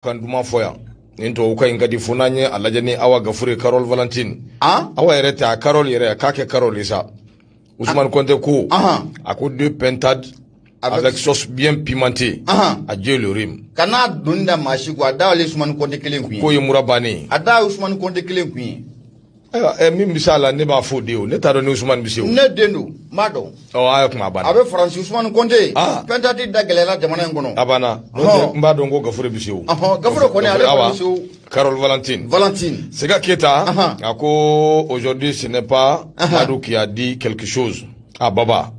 Kan duman fɔ yan nin tubabukan in ka di fo n'an ye a lajɛ ni Awa Gafure Carole Valentine. Awa yɛrɛ tɛ a Carole yɛrɛ k'a kɛ Carole ye sa. Ousmane Conté ko a ko deux pintades avec sauce bien pimentée. Adieu le rhume. Kana doni da maa si kun, a da ale Ousmane Conté kelen kun ye. K'o ye mura bannen ye. A da ye Ousmane Conté kelen kun ye. Ayiwa min bɛ s'a la ne b'a fɔ de o, ne t'a dɔn ni Ousmane bɛ se o. Ne den don, n b'a dɔn. Ɔ a ye kuma a banna. A bɛ Faransi Ousmane Conté. Pintade da gɛlɛyara jamana in kɔnɔ. A banna. N'o tɛ n b'a dɔn ko Gafure bɛ se o. Gafure kɔni ale kɔni bɛ se o. Carole Valentine. Valentine. Sega Keita. A ko aujourd'hui ce n'est pas Madou qui a dit quelque chose. A Baba.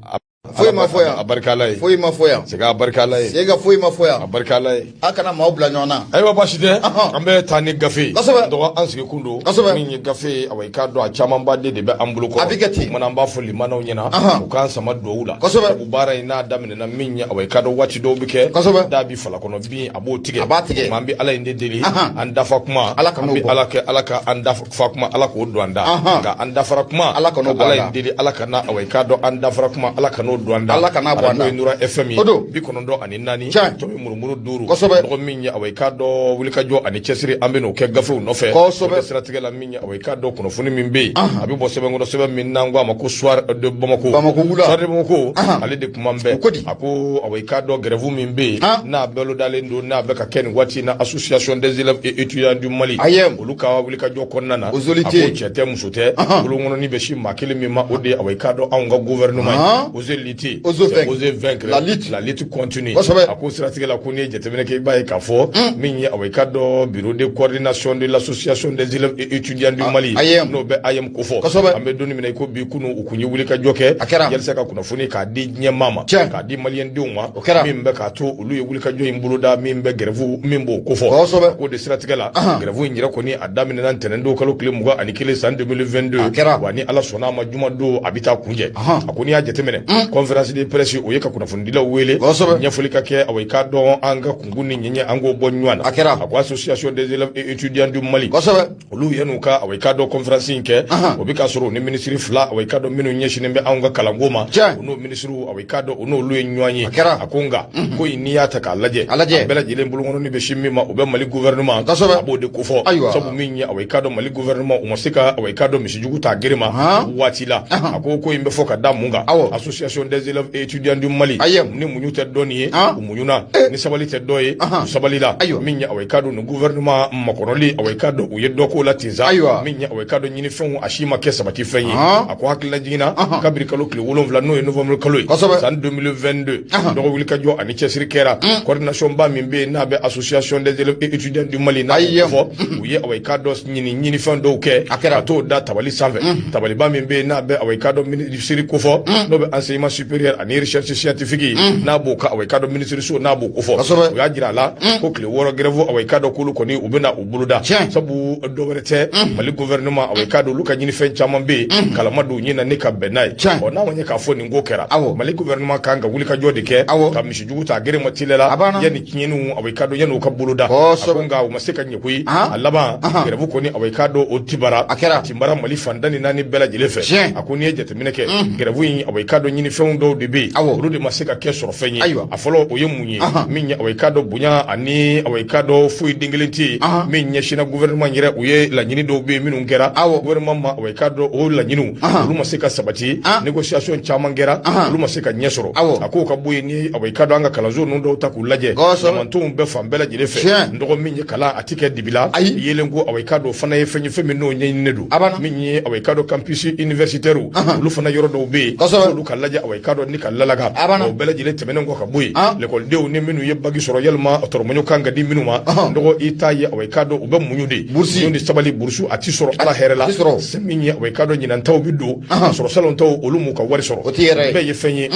Foyi ma fɔ yan. A barika Ala ye. Foyi ma fɔ yan. Sega a barika Ala ye. Sega foyi ma fɔ yan. A barika Ala ye. A kana maaw bila ɲɔgɔn na. Ayiwa baasi tɛ. An bɛ taa ni gafe ye. Kosɛbɛ. Dɔgɔ an sigi kun don. Kosɛbɛ. Min ye gafe ye, awa i k'a dɔn a camanba de bɛ an bolo kɔrɔ. A bɛ kɛ ten. O kumana an b'a fɔ limanaw ɲɛna. U k'an sama duwawu la. Kosɛbɛ. Sabu baara in n'a daminɛna min ye, awa i k'a dɔn waati dɔw bɛ kɛ. Kosɛbɛ. Da bi fala kɔnɔ bin a b'o tigɛ. A b'a tigɛ. An bɛ Ala in de deli. An dafa kuma. Ala kan'o An bɛ bɔ. Ala kɛ Ala ka an dafa kuma Ala k'o don an da. Nka an dafara kuma. Ala kan'o bɔ an Ala da. in deli Ala kana awa i k'a dɔn an dafara kuma Ala kan'o don an da. Ala kana bɔ an da. Radio ye Nura FM ye. O don. 94 Tiɲɛ. Tomi murumuru 5. Kosɛbɛ. Mɔgɔ min ye awa i k'a dɔn wulikajɔ ani cɛsiri an bɛ n'o kɛ gafew nɔfɛ. Kosɛbɛ. O de siratigɛ la min ye awa i k'a dɔn kunnafoni min bɛ yen. A bɛ bɔ sɛbɛn kɔnɔ sɛbɛn min n'an ko a ma ko Soir de Bamako. Bamako wula. Soir de Bamako. Ale de kuma bɛɛ. O ko di? A ko awa i k'a dɔn grève min bɛ yen. N'a bolodalen don n'a bɛ ka kɛ nin waati in na association des élèves et étudiants du Mali. AEEM. Olu ka wulikajɔ kɔnɔna na. Aux A ko cɛ tɛ muso tɛ. Bolokɔnɔni bɛ si maa kelen min ma o de ye awa i k'a dɔn anw ka gouvernement ye. Oser lutter. Oser vaincre. Oser vaincre. La lutte. La lutte continue. Kosɛbɛ. A ko siratigɛ la ko n'i ye jateminɛ kɛ i b'a ye k'a fɔ min ye awa i k'a dɔn bureau de coordination de l'association des élèves et étudiants du Mali. AEEM. N'o bɛ AEEM ko fɔ. Kosɛbɛ. An bɛ don min na i ko bi kunun u kun ye wulikajɔ kɛ. A kɛra. Yalisa ka kunnafoni k'a di diɲɛ maa ma. Tiɲɛ. K'a di maliyɛndenw ma. O kɛra. Min bɛ k'a to olu ye wulikajɔ in boloda min bɛ grève min b'o ko fɔ. Kosɛbɛ. A ko de siratigɛ la. Grève in yɛrɛ kɔni a daminɛna ntɛnɛn don kalo tile 21 san 2022. A kɛra. Wa ni Ala sɔnna a ma juma don a bɛ taa kunjɛ. A ko n'i y'a jateminɛ. Conférence de presse o ye ka kunnafonidilaw wele. Kosɛbɛ. Ɲɛfɔli ka kɛ awa i k'a dɔn an ka kunkun ni ɲɛɲɛ an k'o bɔ ɲɔgɔn na. A kɛra. A ko association des élèves et étudiants du Mali. Kosɛbɛ. Olu yan'u ka awa i k'a dɔn conférence in kɛ. O bɛ k'a sɔrɔ u ni ministre fila awa i k'a dɔn minnu ɲɛsinnen bɛ anw ka kalanko ma. Tiɲɛ. U n'o ministre awa i k'a dɔn u n'olu ye ɲɔgɔn ye. A kɛra. A ko nka ko in n'i y'a ta k'a lajɛ. A lajɛ. A bɛɛ lajɛlen bolokɔnɔni bɛ sin min ma o bɛ Mali gouvernement. Kosɛbɛ. A b'o de kofɔ. Ayiwa. Sabu min ye awa i k'a dɔn Mali gouvernement u ma se ka awa i k'a dɔn misijugu ta gere ma. Waati la. A ko ko in bɛ fɔ ka da mun kan. Awɔ. Association des élèves et étudiants du Mali. AEEM. Ni muɲu tɛ dɔ nin ye. U muɲuna. Ni sabali tɛ dɔ ye. Ahan. U sabalila. Ayiwa. Min ye awa i k'a dɔn nin gouvernement makɔnɔli awa i k'a dɔn u ye dɔ k'o la ten sa. Ayiwa. Min ye awa i k'a dɔn ɲinifɛnw a si ma kɛ sabati fɛn ye. A ko hakilila jiginna. Kabiri kalo tile 7 n'o ye novembre kalo ye. Kosɛbɛ. San 2022. Dɔgɔ wulikajɔ ani cɛsiri kɛra. Coordination ba min bɛ yen n'a bɛ association des élèves et étudiants du Mali n'a AEEM. b'o fɔ. U ye awa i k'a dɔn ɲinifɛn dɔw kɛ. A kɛra. Ka t'o da tabali sanfɛ. Tabaliba min bɛ yen n'a bɛ awa i k'a dɔn ministre kofɔ. N'o bɛ enseignement supérieur ani recherche scientifique. N'a b'o ka awa i k'a dɔn ministre so n'a b'o kofɔ. Kosɛbɛ. U y'a jira a la ko tile 6 grève awa i k'a dɔn k'olu kɔni u bɛna u boloda. Tiɲɛ. Sabu dɔ wɛrɛ tɛ Mali gouvernement awa i k'a dɔn olu ka ɲinifɛn caman bɛ yen. Kalama don ɲin na ne ka bɛn n'a ye. Tiɲɛ. Ɔ n'a ma ɲɛ k'a fɔ nin ko kɛra. Awɔ. Mali gouvernement kan ka wulikajɔ de kɛ. Awɔ. Ka misijugu ta gere ma teliya la. A banna. Yanni tiɲɛniw awa i k'a dɔn yanni u ka boloda. Kosɛbɛ. A ko nka u ma se ka ɲɛ koyi. Ahan. A laban grève kɔni awa i k'a dɔn o tibara. A kɛra. Tibara Mali fan 14 bɛɛ lajɛlen fɛ. Tiɲɛ. A ko n'i ye jateminɛ kɛ. Grève in awa i k'a dɔn ɲinifɛnw dɔw de bɛ yen. Awɔ. Olu de ma se ka kɛ sɔrɔfɛn ye. Ayiwa. A fɔlɔ o ye mun ye. Min ye awa i k'a dɔn bonya ani awa i k'a dɔn foyi den kelen tɛ yen. Min ɲɛsinna gouvernement yɛrɛ u ye laɲini dɔw bɛ yen minnu kɛra. Awɔ. Gouvernement ma awa i k'a dɔn o laɲiniw. Olu ma se ka sabati. Négociation caman kɛra. Olu ma se ka ɲɛ sɔrɔ. Awɔ. A k'o ka bɔ yen ni awa i k'a dɔn an ka kalanso ninnu dɔw ta k'u lajɛ. Kosɛbɛ. Ɲamantonw bɛɛ fan bɛɛ lajɛlen fɛ. Tiɲɛ. N dɔgɔ min ye kalan a ti kɛ dibi la. Ayi. Yelen ko awa i k'a dɔn o fana ye fɛn ye fɛn min n'o ɲɛɲininen don. A banna. Min ye awa i k'a dɔn campus universitaire olu fana yɔrɔ dɔw bɛ yen. Kosɛbɛ. F'olu ka lajɛ awa i k'a dɔn ni ka lalaga. A banna. O bɛɛ lajɛlen tɛmɛnen kɔ ka bɔ yen. Lekɔlidenw ni minnu ye bac sɔrɔ yalima tɔrɔmɔɲɔ kan ka di minnu ma. N dɔgɔ i t'a ye awa i k'a dɔn u bɛ muɲu de. Bourse. Muɲu ni sabali bourse a ti sɔrɔ ala hɛrɛ la. A ti sɔrɔ. Se min ye awa i k'a dɔn ɲinantaw bɛ don. Ka sɔrɔ salontaw olu m'u ka wari sɔrɔ. O ti yɛrɛ ye. Bɛɛ ye fɛn ye.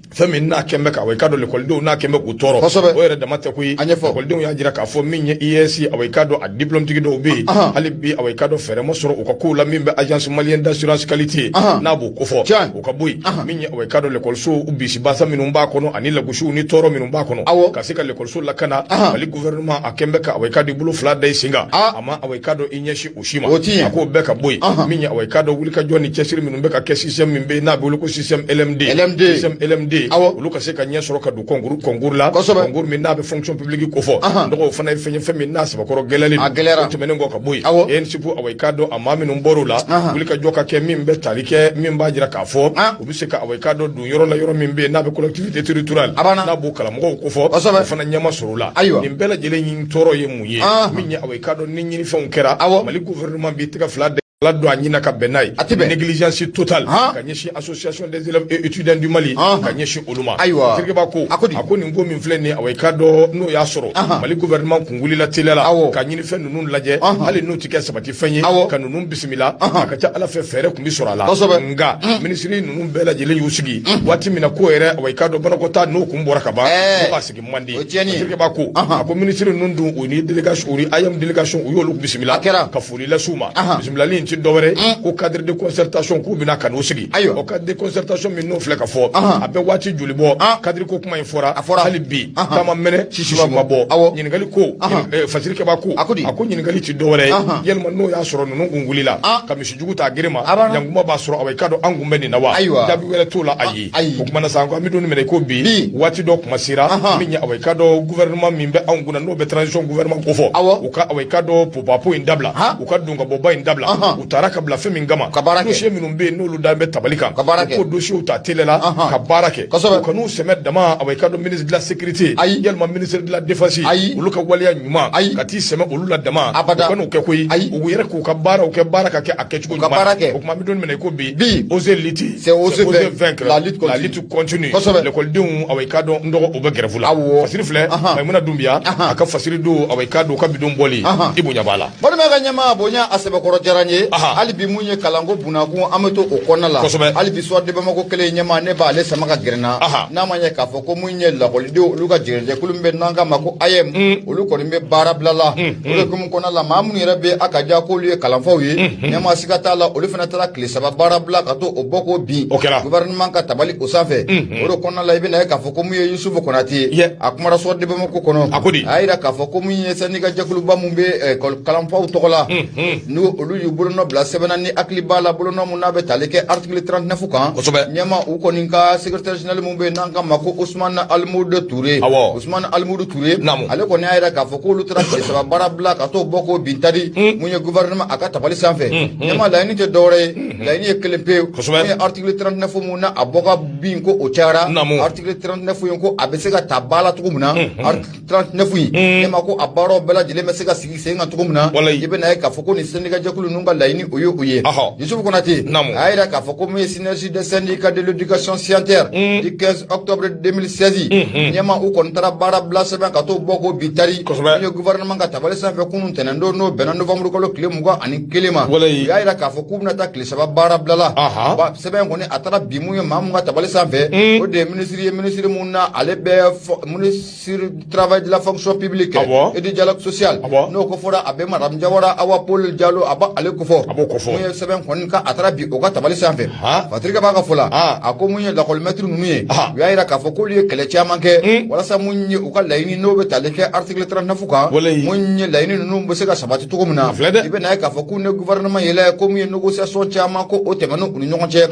Fɛn min n'a kɛn bɛ ka awa i k'a dɔn lekɔlidenw n'a kɛn bɛ k'u tɔɔrɔ. Kosɛbɛ. O yɛrɛ dama tɛ koyi. A ɲɛfɔ. Lekɔlidenw y'a jira k'a fɔ min ye IES awa i k'a dɔn a diplôme tigi dɔw bɛ yen. Hali bi awa i k'a dɔn fɛɛrɛ ma sɔrɔ u ka kow la min bɛ agence malienne d'assurance qualité. N'a b'o kofɔ. Tiɲɛ. O ka bɔ yen. Min ye awa i k'a dɔn lekɔliso bisibasa minnu b'a kɔnɔ ani lagosiw ni tɔɔrɔ minnu b'a kɔnɔ. Awɔ. Ka se ka lekɔliso lakana. Mali gouvernement a kɛn bɛ ka awa i k'a dɔn i bolo fila da i sen kan. A ma awa i k'a dɔn i ɲɛsin o si ma. O ti ɲɛ. A k'o bɛɛ ka bɔ yen. Min ye awa i k'a dɔn wulikajɔ ni cɛsiri minnu bɛ ka kɛ système min bɛ yen n'a bɛ wele ko système LMD. LMD. Système LMD. ekɔliden olu ka se ka ɲɛ sɔrɔ ka don concours la, concours min n'a bɛ fonction publique ko fɔ. Dɔgɔ, o fana ye fɛn ye, fɛn min n'a sabakɔrɔ gɛlɛyalen don. O tɛmɛnen kɔ ka bɔ yen, ENSUP, awa, i k'a dɔn, a maa minnu bɔr'o la, wuli ka jɔ ka kɛ min bɛ tali kɛ, min b'a jira k'a fɔ u bɛ se ka, awa, i k'a dɔn, don yɔrɔ la, yɔrɔ min bɛ yen n'a bɛ collectivité territoriale, n'a b'o karamɔgɔw ko fɔ, o fana ɲɛ ma sɔrɔ o la. Nin bɛɛ lajɛlen tɔɔrɔ ye mun ye? Min ye, awa, i k'a dɔn, ni ɲinifɛnw kɛra, Mali gouvernement b'i tɛgɛ fila la don a ɲina ka bɛn n'a ye. A tɛ bɛn. Négligence totale ka ɲɛsin Association des élèves et étudiants du Mali, ka ɲɛsin olu ma. Terikɛba ko, A ko di? A ko nin ko min filɛ nin ye, awa, i k'a dɔn, n'o y'a sɔrɔ Mali gouvernement kun wulila teliya la ka ɲinifɛn ninnu lajɛ, hali n'u tɛ kɛ sabati fɛn ye, ka ninnu bisimila, a ka ca Ala fɛ, fɛɛrɛ tun bɛ sɔrɔ a la. Nka minisiri ninnu bɛɛ lajɛlen y'u sigi waati min na, ko yɛrɛ, awa, i k'a dɔn, banakɔtaa n'o kun bɔra ka ban, n'o b'a sigi man di. O tiɲɛni ye. Terikɛba ko, a ko minisiri ninnu dun, u ni délégation, u ni AEEM délégation, u y'olu bisimila ka foli las'u ma. Bisimilali in ti dɔwɛrɛ ko cadre de concertation, k'u bɛna ka n'u sigi. O cadre de concertation min n'o filɛ ka fɔ, a bɛ waati joli bɔ cadre ko kuma in fɔra? A fɔra. Hali bi taama mɛnɛ, sisi ma bɔ. Ɲininkali ko, fasirikɛba ko, A ko di? A ko ɲininkali ti dɔwɛrɛ ye, yalima n'o y'a sɔrɔ ninnu kun wulila ka misijugu ta gere ma, yankuma b'a sɔrɔ, awa, i k'a dɔn, an kun bɛ nin na wa? Jaabi wɛrɛ t'o la, ayi. Ayi. O kuma na sa, an ko an bɛ don min na i ko bi, Bi. waati dɔ kuma sera min ye, awa, i k'a dɔn, gouvernement min bɛ anw kunna, n'o bɛ transition gouvernement ko fɔ, u ka, awa, i k'a dɔn, popapo in dabila, u ka don ka bɔ ba in dabila. U taara ka bila fɛn min kama, Ka baara kɛ. dossier minnu bɛ yen n'olu dalen bɛ tabali kan, Ka baara u kɛ. k'o dossier ta teliya la ka baara kɛ. U kan'u sɛmɛ dama, awa, i k'a dɔn, ministre de la Sécurité, yalima ministre de la Défense, olu ka waleya ɲuman, ka t'i sɛmɛ olu la dama. Abada. U kan'o kɛ koyi. U yɛrɛ k'u ka baaraw kɛ, baara ka kɛ a kɛcogo Ka ɲuman. baara kɛ. O tuma, an bɛ don min na i ko bi, Bi. oser lutter, C'est oser vaincre. vaincre. La lutte La continue. lutte continue. Lekɔlidenw, awa, i k'a dɔn, n dɔgɔ, u bɛ grève la. Fasiri filɛ, Maimuna Dunbiya a ka fasiri don, awa, i k'a dɔn, u ka bidon bɔli, i bonya b'a la. Balima ka ɲɛma bonya, a sɛbɛkɔrɔ diyara n ye. Hali bi mun ye kalanko bunakun, an bɛ to o kɔnɔna la. Hali bi Soir de Bamako kelen ɲɛma, ne b'ale sama ka gɛrɛ n na. N'a ma ɲɛ k'a fɔ ko mun ye lakɔlidenw olu ka jɛrɛjɛkulu min bɛ n'an k'a ma ko AEEM, olu kɔni bɛ baara bila la. O de hukumu kɔnɔna la, maa minnu yɛrɛ bɛ a ka ja k'olu ye kalanfaw ye, ɲɛma siga t'a la, olu fana taara tile 3 baara bila ka to o bɔ k'o bin O kɛra. gouvernement ka tabali o sanfɛ. O de kɔnɔna la, i bɛna ye k'a fɔ ko mun ye Yusufu Konate ye, a kumara Soir de Bamako kɔnɔ. A ko di? A y'a jira k'a fɔ ko mun ye syndicat jɛkuluba mun bɛ kalanfaw tɔgɔ la, n'u olu y'u bolonɔ bila sɛbɛn na, ni hakili b'a la, bolonɔ mun n'a bɛ tali kɛ article 39 kan. Ɲɛma, u kɔni ka secrétaire général mun bɛ yen n'an k'a ma ko Ousmane Alimudu Touré, Ousmane Alimudu Touré, ale kɔni y'a jira k'a fɔ k'olu taara tile 3 baara bila ka t'o bɔ k'o bin tari mun ye gouvernement a ka tabali sanfɛ. Ɲɛma, laɲini tɛ dɔwɛrɛ ye, laɲini ye kelen pewu. Mun ye article 39 mun na a bɔ ka bin ko o cayara, article 39 in ko a bɛ se ka ta ba la cogo min na, article 39 in, ɲɛma, ko a baaraw bɛɛ lajɛlen bɛ se ka sigi sen kan cogo min na. I bɛna ye k'a fɔ ko nin syndicat jɛkulu ninnu ka laɲini o ye o ye. Yusufu Konate a y'a jira k'a fɔ ko mun ye synergie des syndicats de l'éducation scientifique du 15 octobre 2016, ɲɛma, u kɔni taara baara bila sɛbɛn ka t'o bɔ k'o bin tari mun ye gouvernement ka tabali sanfɛ kunun tɛnɛn don, n'o bɛnna novembre kalo tile 21 ma. U y'a jira k'a fɔ k'u bɛna taa tile 3 baara bila la. Sɛbɛn kɔni a taara bin mun ye maa mun ka tabali sanfɛ, o de ye ministre ye, ministre mun na ale bɛ ministre du Travail, de la Fonction publique et du Dialogue social, n'o ko fɔra a bɛ madame Jawara Awa Paul Jalo, a b'ale kofɔ. A b'o kofɔ. Mun ye sɛbɛn kɔni ka a taara bi o ka tabali sanfɛ. Patrick b'a ka fɔ la, a ko mun ye lakɔlimɛtiri ninnu ye, u y'a jira k'a fɔ k'olu ye kɛlɛ caman kɛ walasa mun ye u ka laɲini n'o bɛ tali kɛ article 39 kan, mun ye laɲini ninnu bɛ se ka sabati cogo min na. A filɛ dɛ. I bɛna ye k'a fɔ k'u ni gouvernement yɛlɛ ko mun ye négociation caman ko o tɛmɛnen u ni ɲɔgɔn cɛ.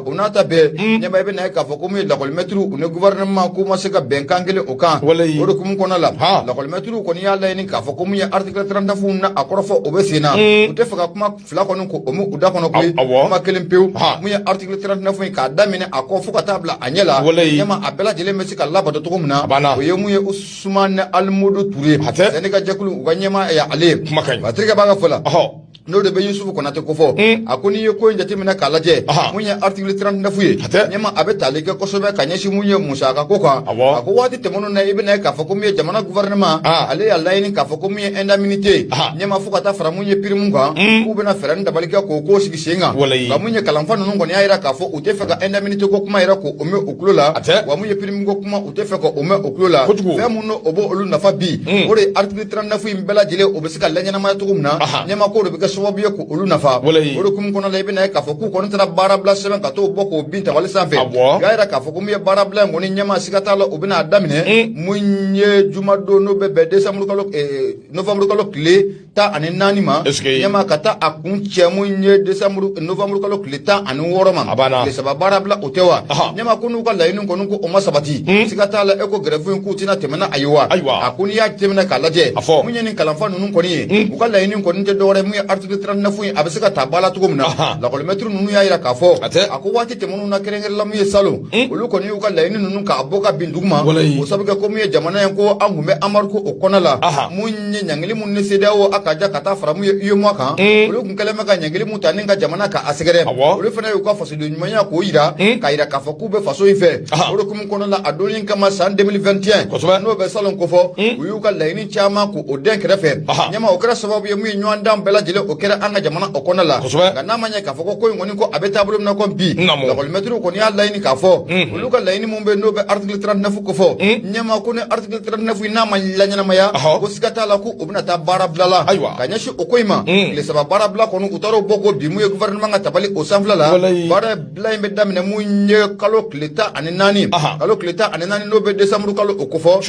O n'a ta bɛɛ, ɲɛma, i bɛna ye k'a fɔ ko mun ye lakɔlimɛtiriw u ni gouvernement k'u ma se ka bɛnkan kelen o kan. O de hukumu kɔnɔna la, lakɔlimɛtiriw kɔni y'a laɲini k'a fɔ ko mun ye article 39 na a kɔrɔfɔ o bɛ sen na, u tɛ fɛ ka kuma fila kɔni ko o m'u da kɔnɔ koyi, kuma kelen pewu. Mun ye article 39 ye k'a daminɛ a kɔ fo ka taa bila a ɲɛ la, ɲɛma, a bɛɛ lajɛlen bɛ se ka labato cogo min na. O ye mun ye Ousmane Alimudu Touré, syndicat jɛkulu u ka ɲɛmaa ye ale ye. Kuma ka ɲi. Patrick b'a ka fɔ la, n'o de bɛ Yusufu Konate kofɔ, a ko n'i ye ko in jateminɛ k'a lajɛ, mun ye article 39 ye, ɲɛma, a bɛ tali kɛ kosɛbɛ ka ɲɛsin mun ye musaka ko kan. A ko waati tɛmɛnenw na, i bɛna ye k'a fɔ ko mun ye jamana gouvernement ale y'a laɲini k'a fɔ ko mun ye indemnité, ɲɛma, fo ka taa fara mun ye prime kan, k'u bɛna fɛɛrɛ ni dabali kɛ k'o ko sigi sen kan. Nka mun ye kalanfa ninnu kɔni y'a jira k'a fɔ u tɛ fɛ ka indemnité ko kuma yɛrɛ k'o mɛn u tulo la, wa mun ye prime ko kuma, u tɛ fɛ k'o mɛn u tulo la. Fɛn mun n'o b'olu nafa bi, o de ye article 39 in bɛɛ lajɛlen o bɛ se ka laɲɛnamaya cogo min na. Ɲɛma, k'o de bɛ kɛ sababu ye k'olu nafa o de hukumu kɔnɔ la i bɛna ye k'a fɔ k'u kɔni taara baarabila sɛbɛn ka t'o bɔ k'o bin tabali sanfɛ u y'a yira k'a fɔ ko min ye baarabila in kɔni ɲɛmaa siga t'a la u bɛna a daminɛ mun ye jumadon n'o bɛ bɛn décembre kalo novembre kalo tile 14 ma ɲɛmaa ka taa a kun cɛ mun ye décembre novembre kalo tile 16 ma tile 3 baarabila o tɛ wa ɲɛmaa ko n'u ka laɲini kɔni ko o ma sabati siga t'a la e ko grève in k'u tɛna tɛmɛ n'a ye wa a ko n'i y'a jateminɛ k'a lajɛ mun ye nin kalanfa ninnu kɔni ye u ka laɲini kɔni tɛ dɔwɛrɛ mun ye article 39 ye a bɛ se ka ta ba la cogo min na lakɔlimɛtiri ninnu y'a yira k'a fɔ a ko waati tɛmɛnenw na kɛrɛnkɛrɛnla mun ye salon olu kɔni y'u ka laɲini ninnu k'a bɔ ka bin duguma o sabu kɛ ko mun ye jamana in ko an tun bɛ embargo o kɔnɔ la mun ye ɲangili mun ni CEDEAO a ka ja ka taa fara mun ye UEMOA kan olu tun kɛlen bɛ ka ɲangili mun ta ni ka jamana ka a sɛgɛrɛ olu fana y'u ka fasoden ɲumanya k'o yira k'a yira k'a fɔ k'u bɛ faso in fɛ o de hukumu kɔnɔ la a donni kama san 2021 n'o bɛ salon kofɔ u y'u ka laɲini caman k'o den kɛrɛfɛ ɲɛma o kɛra sababu ye mun ye ɲɔgɔndan bɛɛ lajɛlen o kɛra an ka jamana o kɔnɔ la nka n'a ma ɲɛ k'a fɔ ko ko in kɔni ko a bɛ taabolo min na ko bi lakɔlimɛtiriw kɔni y'a laɲini k'a fɔ olu ka laɲini mun bɛ n'o bɛ article 39 kofɔ ɲɛma ko ni article 39 n'a ma laɲɛnamaya ko siga t'a la ko u bɛna taa baara bila la ka ɲɛsin o ko in ma tile 3 baara bila kɔni u taara o bɔ ko bi mun ye gouvernement ka tabali o sanfɛla la baara bila in bɛ daminɛ mun ye kalo tile 14 kalo tile 14 n'o bɛ décembre kalo o kofɔ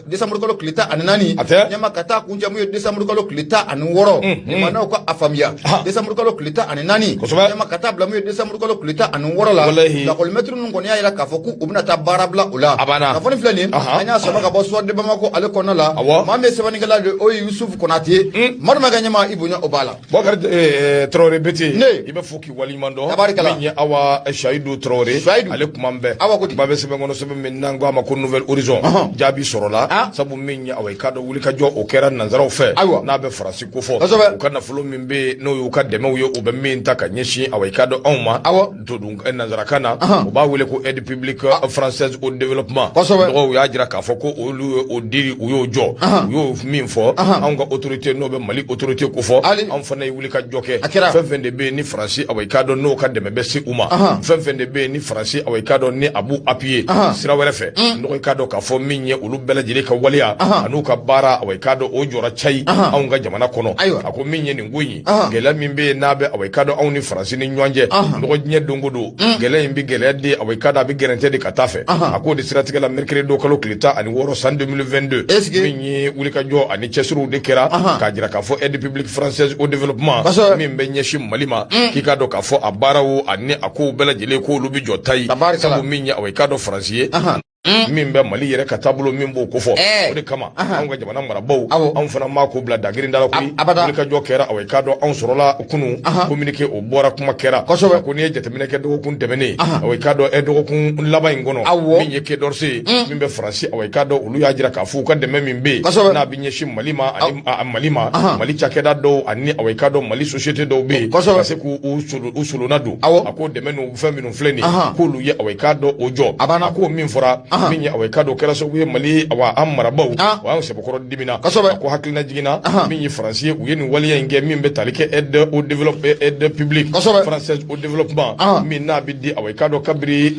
décembre kalo tile 14 ɲɛma ka taa kuncɛ mun ye décembre kalo tile 16 limanaw ka a faamuya décembre kalo tile 14 ɲɛma ka taa bila mun ye décembre kalo tile 16 la lakɔlimɛtiri ninnu kɔni y'a yira k'a fɔ k'u bɛna taa baara bila o la kunnafoni filɛ nin an y'a sɔrɔ ka bɔ Soir de Bamako ale kɔnɔna la maa min ye sɛbɛnnikɛla de o ye Yusufu Konate Madu Mayiga ɲɛma i bonya o b'a la Bɔkari Traoré Bete i bɛ fo k'i waleɲuman dɔn min ye Awa Sayidu Traoré ale kuma bɛɛ Awa ko di ba bɛ sɛbɛn kɔnɔ sɛbɛn min n'an ko a ma ko Nouvel Horizon jaabi sɔrɔla sabu min ye awa i k'a dɔn wulikajɔ o kɛra nanzaraw fɛ n'a bɛ Faransi kofɔ u ka nafolo min bɛ yen n'o y'u ka dɛmɛw ye u bɛ min ta ka ɲɛsin awa i k'a dɔn anw ma nanzarakan na u b'a wele ko aide publique française au développement mɔgɔw y'a jira k'a fɔ ko olu ye o dili u y'o jɔ u y'o min fɔ anw ka autorité n'o bɛ Mali autorité kofɔ anw fana ye wulikajɔ kɛ fɛn fɛn de bɛ yen ni Faransi awa i k'a dɔn n'o ka dɛmɛ bɛ se u ma fɛn fɛn de bɛ yen ni Faransi awa i k'a dɔn ni a b'u appuyer sira wɛrɛ fɛ nɔgɔ i k'a dɔn k'a fɔ min ye olu bɛɛ lajɛlen ka waleya an'u ka baara awa i k'a dɔn o jɔra cayi anw ka jamana kɔnɔ a ko min ye nin ko in ye gɛlɛya min bɛ yen n'a bɛ awa i k'a dɔn anw ni Faransi ni ɲɔgɔn cɛ nɔgɔ diɲɛ don o don gɛlɛya in bɛ gɛlɛya de awa i k'a dɔn a bɛ gɛrɛntɛ de ka taa fɛ a k'o de siratigɛ la mercredi don kalo tile 16 san 2022 min ye wulikajɔ ani cɛsiriw de kɛra k'a jira k'a fɔ aide publique française au développement min bɛ ɲɛsin Mali ma k'i k'a dɔn k'a fɔ a baaraw ani a kow bɛɛ lajɛlen k'olu bɛ jɔ tayi sabu min ye awa i k'a dɔn Faransi ye min bɛ Mali yɛrɛ ka taabolo min b'o kofɔ o de kama anw ka jamana marabaaw anw fana ma ko bila dagirinda la koyi wulikajɔ kɛra awa i k'a dɔn anw sɔrɔla kunun communiqué o bɔra kuma kɛra ko n'i ye jateminɛ kɛ dɔgɔkun tɛmɛnen awa i k'a dɔn dɔgɔkun laban in kɔnɔ min ye Quai d'Orsay min bɛ Faransi awa i k'a dɔn olu y'a jira k'a fɔ u ka dɛmɛ min bɛ yen n'a bɛ ɲɛsin Mali ma ani Mali ma Mali cakɛda dɔw ani awa i k'a dɔn Mali société dɔw bɛ yen ka se k'u solonna don a ko dɛmɛ ninnu fɛn minnu filɛ nin k'olu ye awa i k'a dɔn o jɔ a ko min fɔra min ye awa i k'a dɔn kɛra sababu ye Mali awa an marabaaw o y'an sɛbɛkɔrɔ dimina a ko hakilina jiginna min ye Faransi ye u ye nin waleya in kɛ min bɛ tali kɛ aide au développement aide publique française au développement min n'a bɛ di awa i k'a dɔn kabiri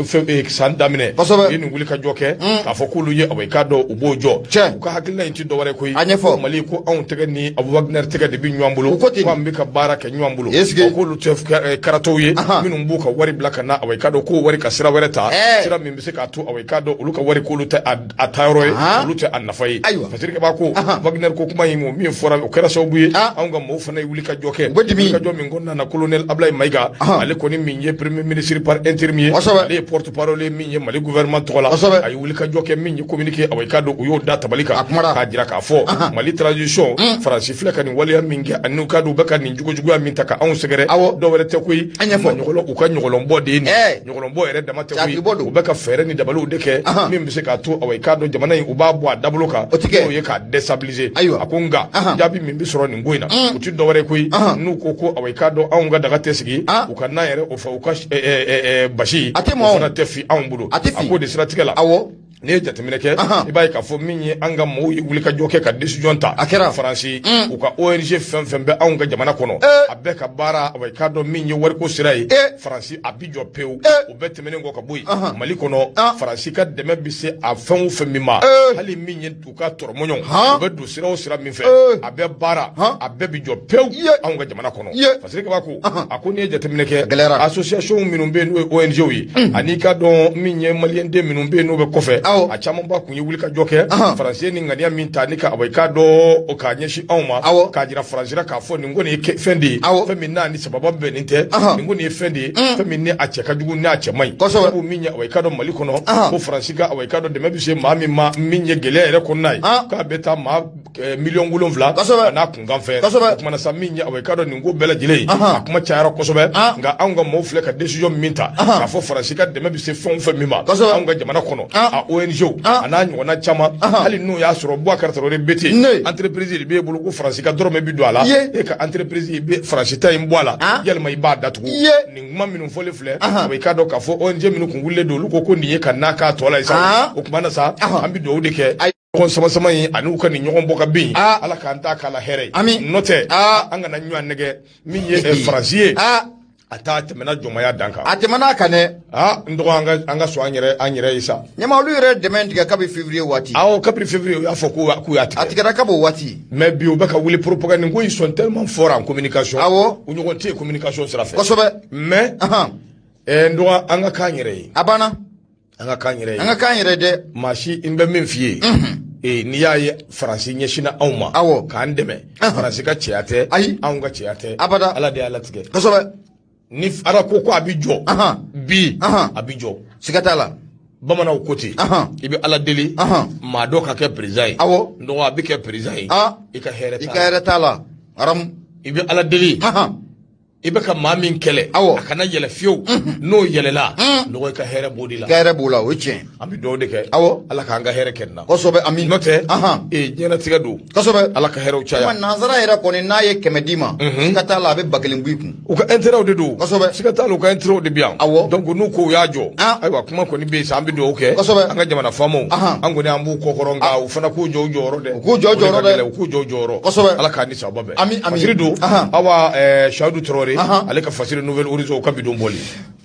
san daminɛ u ye nin wulikajɔ kɛ k'a fɔ k'olu ye awa i k'a dɔn u b'o jɔ u ka hakilina in ti dɔwɛrɛ koyi Mali ko anw tɛgɛ ni Wagner tɛgɛ de bɛ ɲɔgɔn bolo ko an bɛ ka baara kɛ ɲɔgɔn bolo k'olu tɛ karatɔw ye minnu b'u ka wari bila ka na awa i k'a dɔn k'o wari ka sira wɛrɛ ta sira min bɛ se k'a to awa i k'a dɔn olu ka wari k'olu tɛ a taayɔrɔ ye olu tɛ a nafa ye Fasirikɛba ko Wagner ko kuma in o min fɔra o kɛra sababu ye anw ka maaw fana ye wulikajɔ kɛ wulikajɔ min kɔnɔna na colonel Ablaye Mayiga ale kɔni min ye premier ministre par intérim ye ale ye porte parole min ye Mali gouvernement tɔgɔ la a ye wulikajɔ kɛ min ye communiqué awa i k'a dɔn u y'o da tabali kan k'a jira k'a fɔ Mali transition Faransi filɛ ka nin waleya min kɛ ani u k'a dɔn u bɛ ka nin jugujuguya min ta ka anw sɛgɛrɛ dɔw wɛrɛ tɛ koyi u ka ɲɔgɔlɔnbɔ de ye nin ɲɔgɔlɔnbɔ yɛrɛ dama tɛ koyi u bɛ ka fɛɛrɛ ni dabaliw de kɛ min bɛ se k'a to awa i k'a dɔn jamana in u b'a bɔ a dabolo kan n'o ye k'a déstabiliser a ko nka jaabi min bɛ sɔrɔ nin ko in na o tɛ dɔwɛrɛ koyi n'u ko ko awa i k'a dɔn anw ka daga tɛ sigi u ka nan yɛrɛ o fɛ u ka basi o fana tɛ fi anw bolo a k'o de siratigɛ la. N'i ye jateminɛ kɛ, i b'a ye k'a fɔ min ye an ka mɔgɔw ye wulikajɔ kɛ ka décision ta. A kɛra. Faransi, u ka ONG fɛn fɛn bɛ anw ka jamana kɔnɔ, a bɛɛ ka baara, i k'a dɔn min ye wariko sira ye, Faransi a bi jɔ pewu. O bɛɛ tɛmɛnen kɔ ka bɔ yen, Mali kɔnɔ, Faransi ka dɛmɛ bɛ se a fɛn o fɛn min ma, hali min ye u ka tɔrɔmɔɲɔgɔn, u bɛ don sira o sira min fɛ, a bɛɛ baara, a bɛɛ bi jɔ pewu anw ka jamana kɔnɔ. Fasiri Kabako a ko n'i ye jateminɛ kɛ, gɛlɛyara. Association minnu bɛ yen n'o ye ONG ye, ani k'a dɔn min ye maliyɛnden minnu bɛ yen n'o bɛ kɔfɛ, a camanba kun ye wulikajɔ kɛ. Faransi ye nin ŋaniya min ta ni ka i k'a dɔn o k'a ɲɛsin anw ma, k'a jira Faransi la k'a fɔ nin kɔni ye fɛn de ye, fɛn min n'a ni sababa bɛnnen tɛ, nin kɔni ye fɛn de ye, fɛn min ni a cɛ ka jugu, ni a cɛ man ɲi. Sabu min ye i k'a dɔn Mali kɔnɔ, ko Faransi ka i k'a dɔn dɛmɛ bɛ se maa min ma, min ye gɛlɛya yɛrɛ kɔnɔna ye, k'a bɛ taa maa 7 miliyɔn a n'a kunkan fɛn. O kumana sa, min ye i k'a dɔn nin ko bɛɛ lajɛlen ye, a kuma cayara kosɛbɛ. Nka anw ka maaw filɛ ka décision min ta k'a fɔ Faransi ka dɛmɛ bɛ se fɛn o fɛn min ma anw ka jamana kɔnɔ, a ONG a n'a ɲɔgɔnna caman, hali n'o y'a sɔrɔ Boubacar Traoré BT, entreprise de b'e bolo ko Faransi ka dɔrɔmɛ bi don a la, e ka entreprise i bɛ Faransi ta in bɔ a la, yalima i b'a datugu. Nin kuma minnu fɔlen filɛ, i k'a dɔn k'a fɔ ONG minnu kun wulilen don, olu ko ko nin ye ka n'a k'a tɔ la ye sa. O kuma na sa, an bɛ dugawu de kɛ ɲɔgɔn sama sama ye ani u ka nin ɲɔgɔn bɔ ka bin. Ala k'an ta k'a la hɛrɛ ye. Ami. N'o tɛ, an kana ɲɔgɔn nɛgɛ. Min ye Faransi ye, a t'a tɛmɛna jɔnmaya dan kan. A tɛmɛna kan dɛ. Aa, n dɔgɔ, an ka sɔn an yɛrɛ ye sa. Ɲɛma, olu yɛrɛ dɛmɛ tigɛ kabi février waati. Awɔ, kabini février u y'a fɔ k'u y'a tigɛ. A tigɛra kab'o waati. Mais bi u bɛ ka wuli propagande ko, ils sont tellement forts en communication. U ɲɔgɔn tɛ yen communication sira fɛ. Mais n dɔgɔ, an ka k'an yɛrɛ ye. A banna. An ka k'an yɛrɛ ye. An ka k'an yɛrɛ dɛ. Maa si, n bɛ min f'i ye, n'i y'a ye Faransi ɲɛsinna anw ma k'an dɛmɛ, Faransi ka cɛya tɛ. Ayi. Anw ka cɛya tɛ. Abada. Ala de y'a latigɛ. Ni Ala ko ko a bi jɔ bi, a bi jɔ. Siga t'a la. Bamananw ko ten, i bɛ Ala deli maa dɔ ka kɛ président ye. N dɔgɔ, a bɛ kɛ président ye, i ka hɛrɛ I t'a ka la. hɛrɛ t'a la aramu. I bɛ Ala deli, i bɛ ka maa min kɛlɛ, a kana yɛlɛ fiyewu. N'o yɛlɛla, n dɔgɔ, i ka hɛrɛ b'o de la. I ka hɛrɛ b'o la, o ye tiɲɛ. An bɛ dugawu de kɛ. Ala k'an ka hɛrɛ kɛ nin na. Kosɛbɛ, ami. N'o tɛ, diɲɛlatigɛ don. Ala ka hɛrɛw caya. Kuma nansara yɛrɛ kɔni, n'a ye 100 d'i ma, siga t'a la, a bɛ 1000 bɔ i kun. U ka intérêt de don. Siga t'a la, u ka intérêt de bɛ yan. Donc n'u ko u y'a jɔ, ayiwa, kuma kɔni bɛ yen sa, an bɛ dugawu kɛ. An ka jamana faamaw, an kɔni an b'u kɔkɔrɔ, nka u fana k'u jɔ u jɔyɔrɔ dɛ. U k'u jɔ u jɔyɔrɔ dɛ. U k'u jɔ u jɔyɔrɔ. Ala k'an ni sababa bɛn. Ami, ami. Fasiri don. Awa Siyadu Tarawele, ale ka Fasiri Nouvel Horizon, u ka bidon bɔli.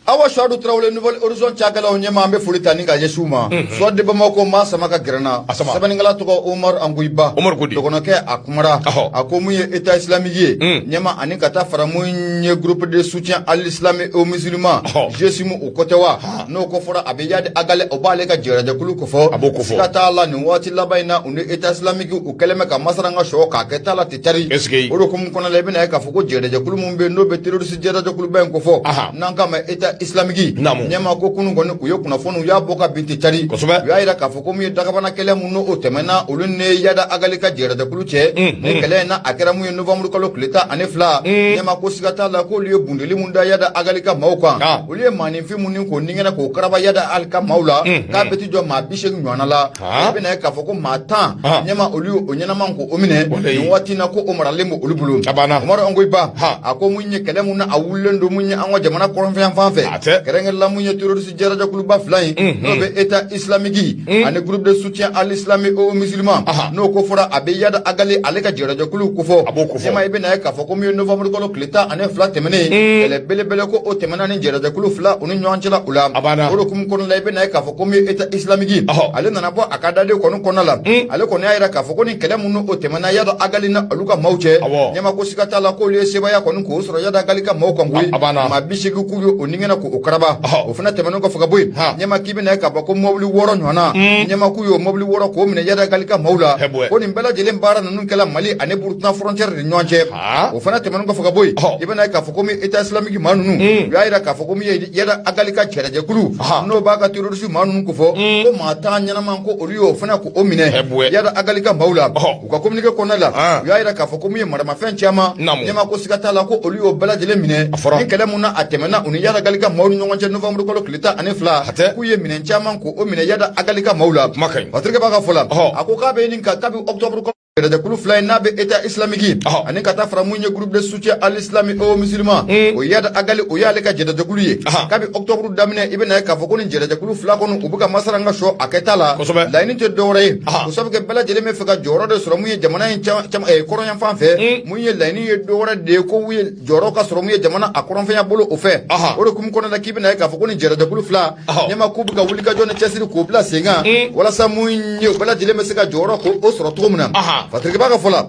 Awa Suwadu Tarawele, Nouvel Horizon cakɛlaw ɲɛma, an bɛ foli ta ni ka ɲɛsin u ma. Soir de Bamako maa sama ka gɛrɛ na. A sama. Sɛbɛnnikɛla tɔgɔ Omar Angoyiba. Omar Kodi. Dɔgɔnɔkɛ, a kumara. A ko mun ye État islamique ye, ɲɛma, ani ka taa fara mun ye groupe de soutien à l'islam et aux musulmans, GSIM, o ko tɛ wa? N'o ko fɔra, a bɛ Iyad Ag Ghali, o b'ale ka jɛrɛjɛkulu kofɔ. A b'o kofɔ. Siga t'a la, nin waati laban in na, u ni État islamique u kɛlen bɛ ka masara ka sɔ k'a kɛ t'a la ten cari. Est-ce que O de hukumu kɔnɔna la, i bɛna ye k'a fɔ ko jɛrɛjɛkulu mun bɛ yen n'o bɛ terroriste jɛrɛjɛkuluba in kofɔ, n'an k'a ma État islamique, ɲɛma, ko kunun kɔni u ye kunnafoniw u y'a bɔ ka bin ten cari. U y'a yira k'a fɔ ko mun ye dagabana kɛlɛ mun n'o tɛmɛna olu ni Iyad Ag Ghali ka jɛrɛjɛkulu cɛ, ni kɛlɛ in na a kɛra mun ye novembre kalo tile 12, ɲɛma, ko siga t'a la k'olu ye bundeli mun da Iyad Ag Ghali ka maaw kan, olu ye maaninfin mun ni k'o ningɛnɛ k'o karaba Iyad Ag Ghali ka maaw la, k'a bɛ t'i jɔ maa 80 ɲɔgɔnna la. I bɛna ye k'a fɔ ko maa 10, ɲɛma, olu ye o ɲɛnama k'o minɛ nin waati in na, ko o maralen b'olu bolo. A banna. Umaru Angoyiba a ko mun ye kɛlɛ mun na a wulilen don mun ye an ka jamana kɔrɔnfɛ fan fɛ, A tɛ. kɛrɛnkɛrɛnla mun ye terroriste jɛrɛjɛkuluba fila in, n'o bɛ État islamique ani groupe de soutien à l'islam et aux musulmans, n'o ko fɔra, a bɛ Iyad Ag Ghali ale ka jɛrɛjɛkulu kofɔ. A b'o kofɔ. Ɲɛma, i bɛna ye k'a fɔ ko mun ye novembre kalo tile 12 tɛmɛnen, kɛlɛ belebele ko o tɛmɛna ni jɛrɛjɛkulu fila u ni ɲɔgɔn cɛla o la. A banna. O de hukumu kɔnɔna la, i bɛna ye k'a fɔ ko mun ye État islamique, ale nana bɔ a ka daden kɔni kɔnɔna la, ale kɔni y'a yira k'a fɔ ko ni kɛlɛ minnu o tɛmɛna Iyad Ag Ghali na olu ka maaw cɛ, ɲɛma, ko siga t'a la k'olu ye sebaaya kɔni k'o sɔrɔ Iyad Ag Ghali ka maaw kan koyi. A banna. Maa 80 k'u ye o ningɛnɛ k'o karaba. O fana tɛmɛnen kɔfɛ ka bɔ yen, ɲɛma, k'i bɛna ye k'a fɔ ko mɔbili 6 ɲɔgɔnna, ɲɛma, k'u y'o mɔbili 6 k'o minɛ Iyad Ag Ghali ka maaw la. Hɛbɔɛ. Ko nin bɛɛ lajɛlen baara ninnu kɛla Mali ani Burukina frontière de ɲɔgɔn cɛ. O fana tɛmɛnen kɔfɛ ka bɔ yen, i bɛna ye k'a fɔ ko min État islamique maa ninnu, u y'a yira k'a fɔ ko min ye Iyad Ag Ghali ka jɛrɛjɛkulu, n'o b'a ka terroriste maa ninnu kofɔ, ko maa 10 ɲɛnama, ko olu y'o fana k'o minɛ Hɛbɔɛ. Iyad Ag Ghali ka maaw la. U ka communiqué kɔnɔna la, u y'a yira k'a fɔ ko min ye maramafɛn caman, ɲɛma, ko siga t'a la ko olu y'o bɛɛ lajɛlen minɛ. A fɔra. Ni kɛlɛ mun na a tɛmɛna u ni Iyad Ag Ghali ka maaw ni ɲɔgɔn cɛ novembre kalo tile 12, A tɛ. k'u ye minɛn caman k'o minɛ Iyad Ag Ghali ka maaw la. Kuma ka ɲi. Patrick b'a ka fɔ la, a ko k'a bɛ ɲini ka kabi octobre kalo Jɛkulu fila in n'a bɛ État islamique ani ka taa fara mun ye groupe de soutien à l'islam et aux musulmans, o Iyad Ag Ghali, o y'ale ka jɛjɛkulu ye. Kabi octobre daminɛ, i bɛna ye k'a fɔ ko nin jɛjɛkulu fila kɔnɔ, u bɛ ka masala an ka sɔ a kɛta la. Laɲini tɛ dɔwɛrɛ ye, o sabu kɛ bɛɛ lajɛlen bɛ fɛ ka jɔyɔrɔ de sɔrɔ mun ye jamana in kɔrɔnyanfan fɛ. Mun ye laɲini ye dɔwɛrɛ de ye ko u ye jɔyɔrɔ ka sɔrɔ mun ye jamana a kɔrɔnfɛnya bolo o fɛ. O de kun kɔnɔna la, k'i bɛna ye k'a fɔ ko nin jɛjɛkulu fila ɲɛma, k'u bɛ ka wulikajɔ ni cɛsiri k'o bila sen kan walasa mun ye u bɛɛ lajɛlen bɛ se ka jɔyɔrɔ k'o sɔrɔ cogo min na. Patrick b'a ka fɔ la,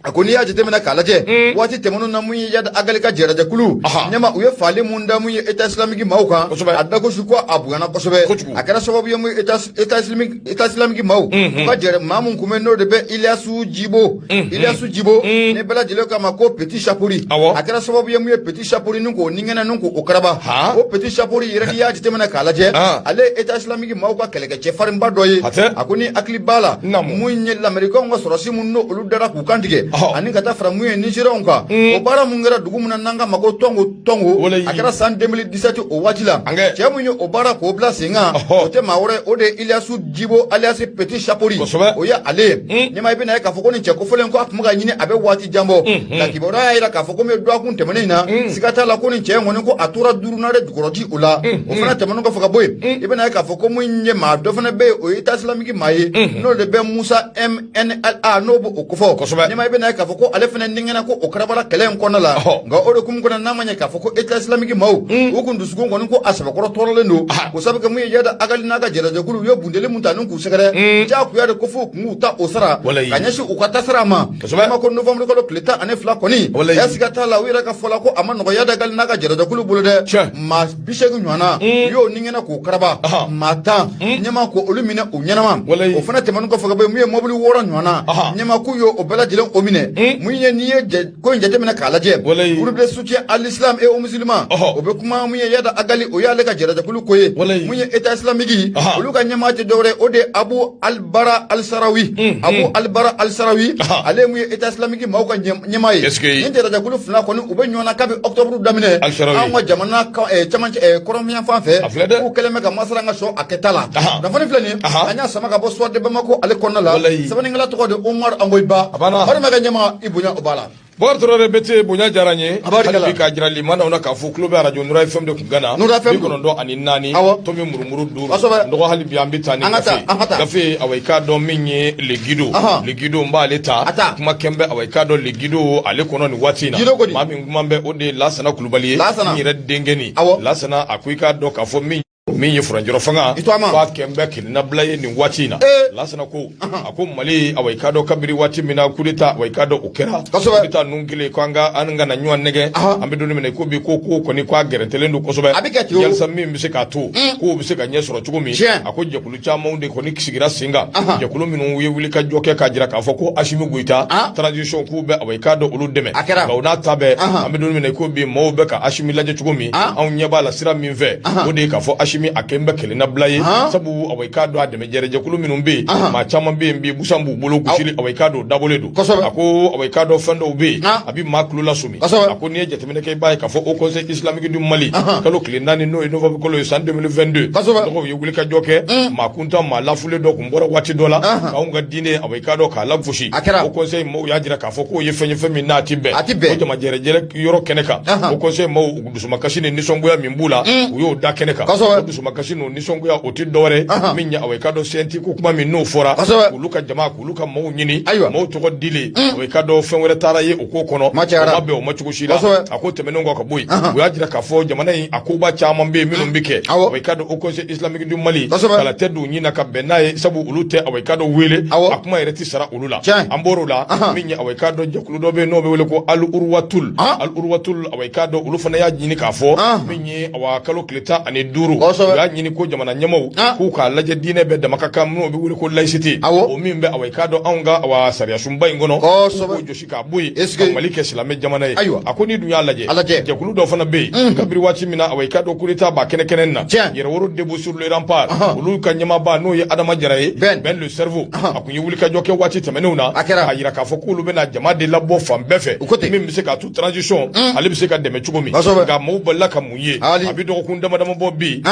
a ko n'i y'a jateminɛ k'a lajɛ, waati tɛmɛnenw na, mun ye Iyad Ag Ghali ka jɛrɛjɛkulu ɲɛma, u ye faali mun da mun ye État islamique maaw kan, a dagosi ko a bonyana kosɛbɛ. A kɛra sababu ye mun ye État islamique maaw u ka jɛrɛ maa mun kun bɛ, n'o de bɛ Iliyasu Jibo, Iliyasu Jibo ni bɛɛ lajɛlen k'a ma ko Petit Chapori. A kɛra sababu ye mun ye Petit Chapori ni k'o ningɛnɛ ni k'o karaba. O Petit Chapori yɛrɛ, n'i y'a jateminɛ k'a lajɛ, ale ye État islamique maaw ka kɛlɛkɛ cɛfarinba dɔ ye. A ko ni hakili b'a la, mun ye lamɛrikaw ka sɔrɔsi mun n'o olu dara k'u kan tigɛ ani ka taa fara mun ye Nigérianw kan, o baara mun kɛra dugu mun na n'an ka ma ko Tɔngo Tɔngo, a kɛra san 2017 o waati la. Cɛ mun ye o baara k'o bila sen kan, o tɛ maa wɛrɛ, o de ye Iliyasu Jibo alias Petit Chapori, o ye ale ye. Ɲɛma, i bɛna ye k'a fɔ ko nin cɛ kofɔlen ko a tun bɛ ka ɲini, a bɛ waati jan bɔ, nka kibaruya y'a jira k'a fɔ ko min ye dɔgɔkun tɛmɛnen in na, siga t'a la ko nin cɛ in kɔni ko a tora duurunan de jukɔrɔti o la. O fana tɛmɛnen kɔfɛ ka bɔ yen, i bɛna ye k'a fɔ ko mun ye maa dɔ fana bɛ yen, o ye État islamique maa ye, n'o de bɛ Musa MNLA, n'o b'o kofɔ. Ɲɛma, i bɛna ye k'a fɔ ko ale fana ningɛnna ko o karabara kɛlɛ in kɔnɔna la. Nka o de kun kɔnɔ, n'a ma ɲɛ k'a fɔ ko État islamique maaw u kun dusukun kɔni ko a sɛbɛkɔrɔ tɔɔrɔlen don, o sabu kɛ mun ye Iyad Ag Ghali n'a ka jɛrɛjɛkulu u ye bundeli mun ta ni k'u sɛgɛrɛ, diyagoya de ko f'u kun k'u ta o sara ka ɲɛsin u ka tasira ma. Ma ko novembre kalo tile 12 kɔni, ɛ siga t'a la, u yɛrɛ ka fɔ la ko a ma nɔgɔ Iyad Ag Ghali n'a ka jɛrɛjɛkulu bolo dɛ. Maa 80 ɲɔgɔnna u y'o ningɛnɛ k'o karaba, maa 10 ɲɛma ko olu minɛ u ɲɛnama. O fana tɛmɛnen kɔfɛ ka bɔ yen, mun ye mobili 6 ɲɔgɔnna, ɲɛma k'u y'o bɛɛ lajɛlen o minɛ. Mun ye n'i ye ko in jateminɛ k'a lajɛ, groupe de soutien à l'islam et aux musulmans, o bɛ kuma mun ye Iyad Ag Ghali, o y'ale ka jɛrɛjɛkulu ko ye. Mun ye État islamique, olu ka ɲɛmaa tɛ dɔwɛrɛ, o de ye Abu Albara Al-Sarawi. Abu Albara Al-Sarawi, ale mun ye État islamique maaw ka ɲɛmaa ye. Nin jɛrɛjɛkulu fila kɔni, u bɛ ɲɔgɔn na kabi octobre daminɛ anw ka jamana cɛmancɛ kɔrɔnfin fan fɛ, k'u kɛlen bɛ ka masala an ka sɔn a kɛta la. Kunnafoni filɛ nin, an y'a sama ka bɔ Soir de Bamako ale kɔnɔna la. Sɛbɛnnikɛla tɔgɔ de Omar Angoyiba. Balimakɛ ɲɛmaa, i bonya o b'a la. Bɔkari Traoré BT, bonya diyara n ye. Hali bi k'a jira limanaw na k'a fɔ tulo bɛ arajo Nura FM de kun gana 94 tomi murumuru 5 dɔgɔ. Hali bi an bɛ taa ni gafe gafe, awa i k'a dɔn min ye Le Guido. Le Guido, n b'ale ta kuma kɛn bɛ, awa i k'a dɔn Le Guido ale kɔnɔ nin waati in na, maa min kuma bɛ, o de ye Lasana Kulubali ye, n yɛrɛ denkɛ nin Lasana. A ko i k'a dɔn k'a fɔ min ye furancɛrɔ fanga k'a kɛn bɛ kelenabila ye nin waati in na. Lasana ko, a ko Mali, awa i k'a dɔn kabiri waati min na coup d'état, awa i k'a dɔn o kɛra, coup d'état ninnu kelen ko an ka an kana ɲɔgɔn nɛgɛ, an bɛ don min na i ko bi, ko kɔni ko a gɛrɛntɛlen don kosɛbɛ, yalisa min bɛ se k'a to k'o bɛ se ka ɲɛ sɔrɔ cogo min. A ko jɛkulu camanw de kɔni sigira sen kan, jɛkulu minnu ye wuli ka jɔ kɛ k'a jira k'a fɔ ko Assimi Goïta transition k'u bɛ, awa i k'a dɔn olu dɛmɛ. Nka o n'a ta bɛɛ, an bɛ don min na i ko bi, maaw bɛ ka Assimi lajɛ cogo min, anw ɲɛ b'a la sira min fɛ, o de ye k'a fɔ Assimi a kɛn bɛ kelennabila ye, sabu awa i k'a dɔn a dɛmɛ jɛrɛjɛkulu minnu bɛ yen, maa caman bɛ yen bi, busan b'u bolo gosili, awa i k'a dɔn o dabɔlen don. A ko awa i k'a dɔn fɛn dɔw bɛ yen, a bɛ maa tulo lasɔmi. A ko n'i ye jateminɛ kɛ, i b'a ye k'a fɔ Haut Conseil islamique du Mali, kalo tile 4, n'o ye novembre kalo ye san 2022, dɔgɔw ye wuli ka jɔ kɛ, maa kuntan maa lafulen dɔ kun bɔra waati dɔ la k'anw ka diinɛ, awa i k'a dɔn k'a lagosi. Haut Conseil maaw y'a jira k'a fɔ k'o ye fɛn ye, fɛn min n'a ti bɛn. O jama jɛrɛjɛrɛ yɔrɔ kɛnɛ kan, Haut Conseil maaw dusumakasi ni nisɔngoya min b'u la, u y'o da kɛnɛ kan. O dusumakasi n'o nisɔngoya, o tɛ dɔwɛrɛ min ye, awa i k'a dɔn CNT ko kuma min n'o fɔra, olu ka jama k'olu ka maaw ɲini, maaw tɔgɔ dilen, awa i k'a dɔn fɛn wɛrɛ taara ye o ko kɔnɔ, o ma bɛn o ma cogo si la. A ko tɛmɛnen kɔ ka bɔ yen, u y'a jira k'a fɔ jamana in a koba caman bɛ yen minnu bɛ kɛ, awa i k'a dɔn Haut Conseil islamique du Mali kala tɛ don ɲin na ka bɛn n'a ye, sabu olu tɛ, awa i k'a dɔn wele a kuma yɛrɛ tɛ sara olu la. An bɔr'o la, min ye awa i k'a dɔn jɛkulu dɔ bɛ yen n'o bɛ wele ko Al Urwatul, Al Urwatul, awa i k'a dɔn olu fana y'a ɲini k'a fɔ min ye awa kalo tile 15, u y'a ɲini ko jamana ɲɛmaaw k'u k'a lajɛ diinɛ bɛɛ dama ka kan minnu bɛ wele ko laïcité, o min bɛ awa i k'a dɔn anw ka awa sariyasunba in kɔnɔ, k'o jɔsi k'a bɔ yen ka Mali kɛ silamɛ jamana ye. A ko n'i dun y'a lajɛ, jɛkulu dɔ fana bɛ yen kabiri waati min na, awa i k'a dɔn coup d'état b'a kɛnɛ kɛnɛ na, Yɛrɛwolo debout sur le rempart, olu ka ɲɛmaaba n'o ye Adama Jara ye, Ben le cerveau, a kun ye wulikajɔ kɛ waati tɛmɛnenw na k'a jira k'a fɔ k'olu bɛna jama de labɔ fan bɛɛ fɛ min bɛ se k'a to transition ale bɛ se ka dɛmɛ cogo min. Nka maaw balila ka mun ye, a bɛ dɔgɔkun dama dama bɔ bi.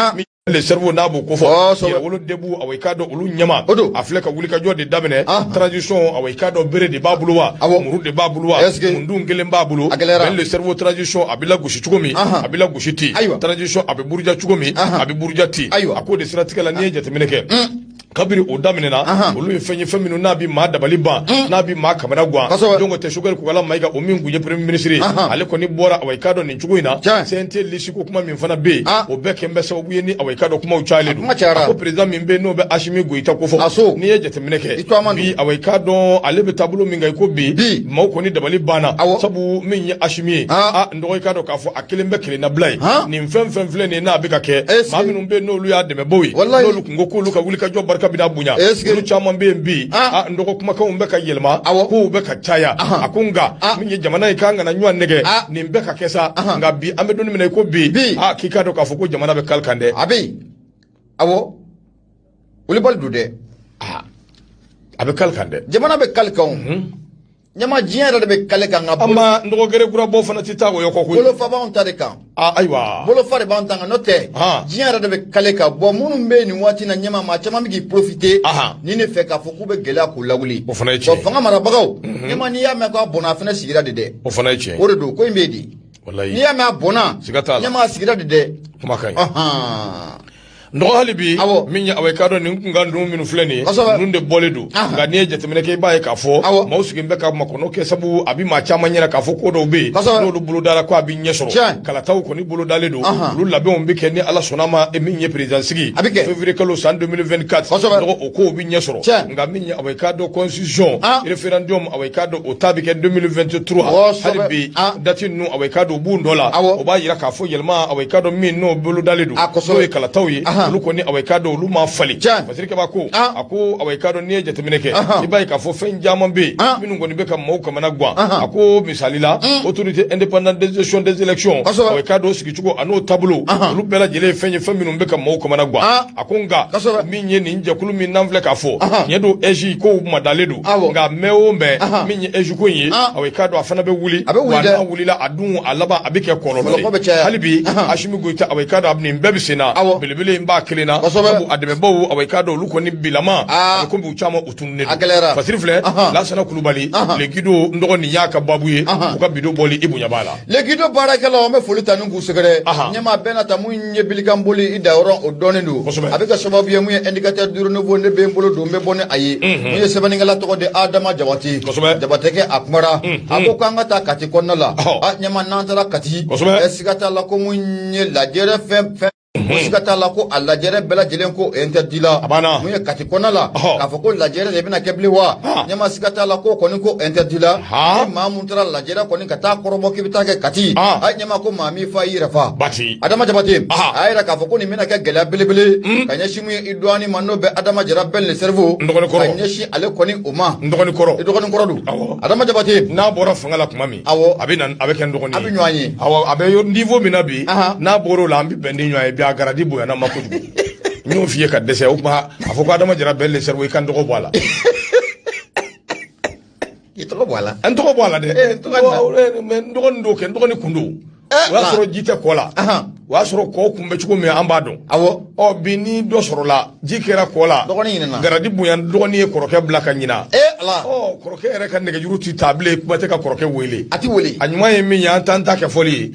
Le Cerveau n'a b'o kofɔ Yɛrɛwolo Debout, awa, i k'a dɔn olu ɲɛma, a filɛ ka wulikajɔ de daminɛ. Transition, awa, i k'a dɔn bere de b'a bolo wa, muru de b'a bolo wa, mundun kelen b'a bolo. Ben Le Cerveau, transition a bɛ lagosi cogo min, a bɛ lagosi ten. Transition a bɛ buruja cogo min, a bɛ buruja ten. A k'o de siratigɛ la, n'i ye jateminɛ kɛ, kabiri o daminɛna, olu ye fɛn ye, fɛn minnu n'a bɛ maa dabali ban, n'a bɛ maa kamana gan. Donc tɛ Choguel Kokalla Maïga, o min kun ye premier ministre ye, ale kɔni bɔra, awa, i k'a dɔn nin cogo in na. CNT liste ko kuma min fana bɛ yen, o bɛɛ kɛn bɛ sababu ye ni, awa, i k'a dɔn kumaw cayalen don. A ko président min bɛ yen, n'o bɛ Assimi Goïta kofɔ, n'i ye jateminɛ kɛ bi, awa, i k'a dɔn ale bɛ taabolo min kan i ko bi, maaw kɔni dabali banna, sabu min ye Assimi ye, a n dɔgɔ, i k'a dɔn k'a fɔ a kelen bɛ kelennabila ye. Nin fɛn fɛn filɛ nin ye, n'a bɛ ka kɛ, maa minnu bɛ yen, n'olu y'a dɛmɛbaw ye, n'olu kun ko k'olu ka wulikajɔ barika bɛna bonya, olu caman bɛ yen bi, a n dɔgɔ, kumakanw bɛ ka yɛlɛma, kow bɛ ka caya. A ko nka min ye jamana ye, k'an kana ɲɔgɔn nɛgɛ, nin bɛɛ ka kɛ sa. Nka bi, an bɛ don min na i ko bi, a k'i k'a dɔn k'a fɔ ko jamana bɛ kali kan dɛ. A bɛ yen, awɔ, wulibali don dɛ. A bɛ kali kan dɛ. Jamana bɛ kali kan o. Ɲama, diɲɛ yɛrɛ de bɛ kale kan nka. An ma n dɔgɔ, gere kura bɔ fana tɛ taa o yɔrɔ koyi. Bolofa b'anw ta de kan. Ayiwa. Bolofa de b'anw ta kan, n'o tɛ diɲɛ yɛrɛ de bɛ kale kan. Bɔn, minnu bɛ yen nin waati in na, ɲɛma, maa caman bɛ k'i profiter ni ne fɛ k'a fɔ k'u bɛ gɛlɛya k'u lawuli. O fana ye tiɲɛ ye. Bɔn, fanga marabagaw, ɲɛma, n'i y'a mɛn k'a bɔnna, a fana sigira de dɛ. O fana ye tiɲɛ ye. O de don, ko in bɛ yen de. Walayi. N'i y'a mɛn a bɔnna. Siga t'a la. Ɲɛma, a sigira de dɛ. Kuma ka ɲi. Nɔgɔ hali bi, min ye, awa, i k'a dɔn nin kunkan ninnu minnu filɛ nin ye, ninnu de bɔlen don. Nka n'i ye jateminɛ kɛ, i b'a ye k'a fɔ maaw sigilen bɛ ka makɔnɔ kɛ, sabu a bɛ maa caman ɲɛna k'a fɔ ko dɔw bɛ yen, n'olu bolodara, ko a bɛ ɲɛ sɔrɔ. Kalataw kɔni bolodalen don, olu labɛnw bɛ kɛ ni Ala sɔnna ma. Min ye président sigi, a bɛ kɛ février kalo san 2024, nɔgɔ, o kow bɛ ɲɛ sɔrɔ. Nka min ye, awa, i k'a dɔn constitution référendum, awa, i k'a dɔn o ta bɛ kɛ 2023. Hali bi date ninnu, awa, i k'a dɔn u b'u nɔ la. O b'a jira k'a fɔ yɛlɛma, awa, i k'a dɔn min n'o bolodalen don, n'o ye kalataw ye, olu kɔni, awa, i k'a dɔn olu ma falen. Fasiri Kaba ko, a ko, awa, i k'a dɔn n'i ye jateminɛ kɛ, i b'a ye k'a fɔ fɛn caman bɛ yen minnu kɔni bɛ ka maaw kamana gan. A ko misali la, Autorité indépendante de gestion des élections, awa, i k'a dɔn o sigicogo a n'o taabolo, olu bɛɛ lajɛlen ye fɛn ye, fɛn minnu bɛ ka maaw kamana gan. A ko nka min ye nin jɛkulu min n'an filɛ k'a fɔ, tiɲɛ don, AIGE kow madalen don. Nka mɛn o mɛn, min ye AIGE ko in ye, awa, i k'a dɔn a fana bɛ wuli, wa n'a wulila, a dun a laban a bɛ kɛ kɔlɔlɔ ye. Hali bi Assimi Goïta, awa, i k'a dɔn nin bɛɛ bɛ sen na, belebele in b'a kelen na, sabu a dɛmɛbaw, awa, i k'a dɔn olu kɔni bilama, a bɛ komi u caman u tununnen don. Fasiri filɛ, Lasana Kulubali, Le Guido, n dɔgɔ, nin y'a ka baabu ye, u ka bido bɔli, i bonya b'a la. Le Guido baarakɛlaw, an bɛ foli ta ni k'u sɛgɛrɛ. Ɲɛmaa bɛɛ n'a ta, mun ye bilikan boli i dayɔrɔ, o dɔnnen don. A bɛ kɛ sababu ye mun ye Indicateur du Renouveau, ne bɛ n bolo don, n bɛ bɔ ni a ye. Mun ye sɛbɛnnikɛla tɔgɔ de Adama Jabate. Jabatɛkɛ, a kumara, a ko k'an ka taa Kati kɔnɔna la. A ɲɛma, n'an taara Kati, siga t'a la ko mun ye lajɛrɛ fɛn fɛn, ko siga t'a la ko a lajɛrɛ bɛɛ lajɛlen ko interdit la. Mun ye Kati kɔnɔna la, k'a fɔ ko lajɛrɛ de bɛna kɛ bilen wa, ɲɛma, siga t'a la ko kɔni ko interdit la. Ni maa mun taara lajɛrɛ kɔni ka taa kɔrɔbɔ k'i bɛ taa kɛ Kati, a ɲɛma, ko maa m'i fa i yɛrɛ fa. Adama Jabate a y'a yira k'a fɔ ko nin bɛna kɛ gɛlɛya belebele ka ɲɛsin mun ye i dɔgɔnin ma, n'o bɛ Adama Jara Ben le Cerveau, ka ɲɛsin ale kɔni o ma. N dɔgɔnin kɔrɔ. I dɔgɔnin kɔrɔ don, Adama Jabate. N'a bɔra fanga la tuma min, a bɛ na, a bɛ kɛ n dɔgɔnin ye. A bɛ ɲɔgɔn ye. Awɔ, a bɛ niveau min na bi, n'a bɔr'o la, an bɛ bɛn ni ɲɔgɔn ye bi. A garadi bonyana ma kojugu, n y'o f'i ye ka dɛsɛ. O tuma a fɔ ko Adama Jara Ben le Cerveau, i ka n tɔgɔ bɔ a la. I tɔgɔ bɔ a la. N tɔgɔ bɔ a la dɛ. N dɔgɔnin don kɛ, n dɔgɔnin kun don. O y'a sɔrɔ ji tɛ kɔ la, o y'a sɔrɔ kɔ kun bɛ cogo min, an b'a dɔn. Ɔ bi, ni dɔ sɔrɔla, ji kɛra kɔ la. Dɔgɔnin ɲinɛna. Garadi bonya, dɔgɔnin ye kɔrɔkɛ bila ka ɲina. Ala. Ɔ kɔrɔkɛ yɛrɛ ka nɛgɛjuru ti ta bilen, kuma tɛ ka kɔrɔkɛ wele. A ti wele. A ɲuman ye min ye, an t'an ta kɛ fɔli ye.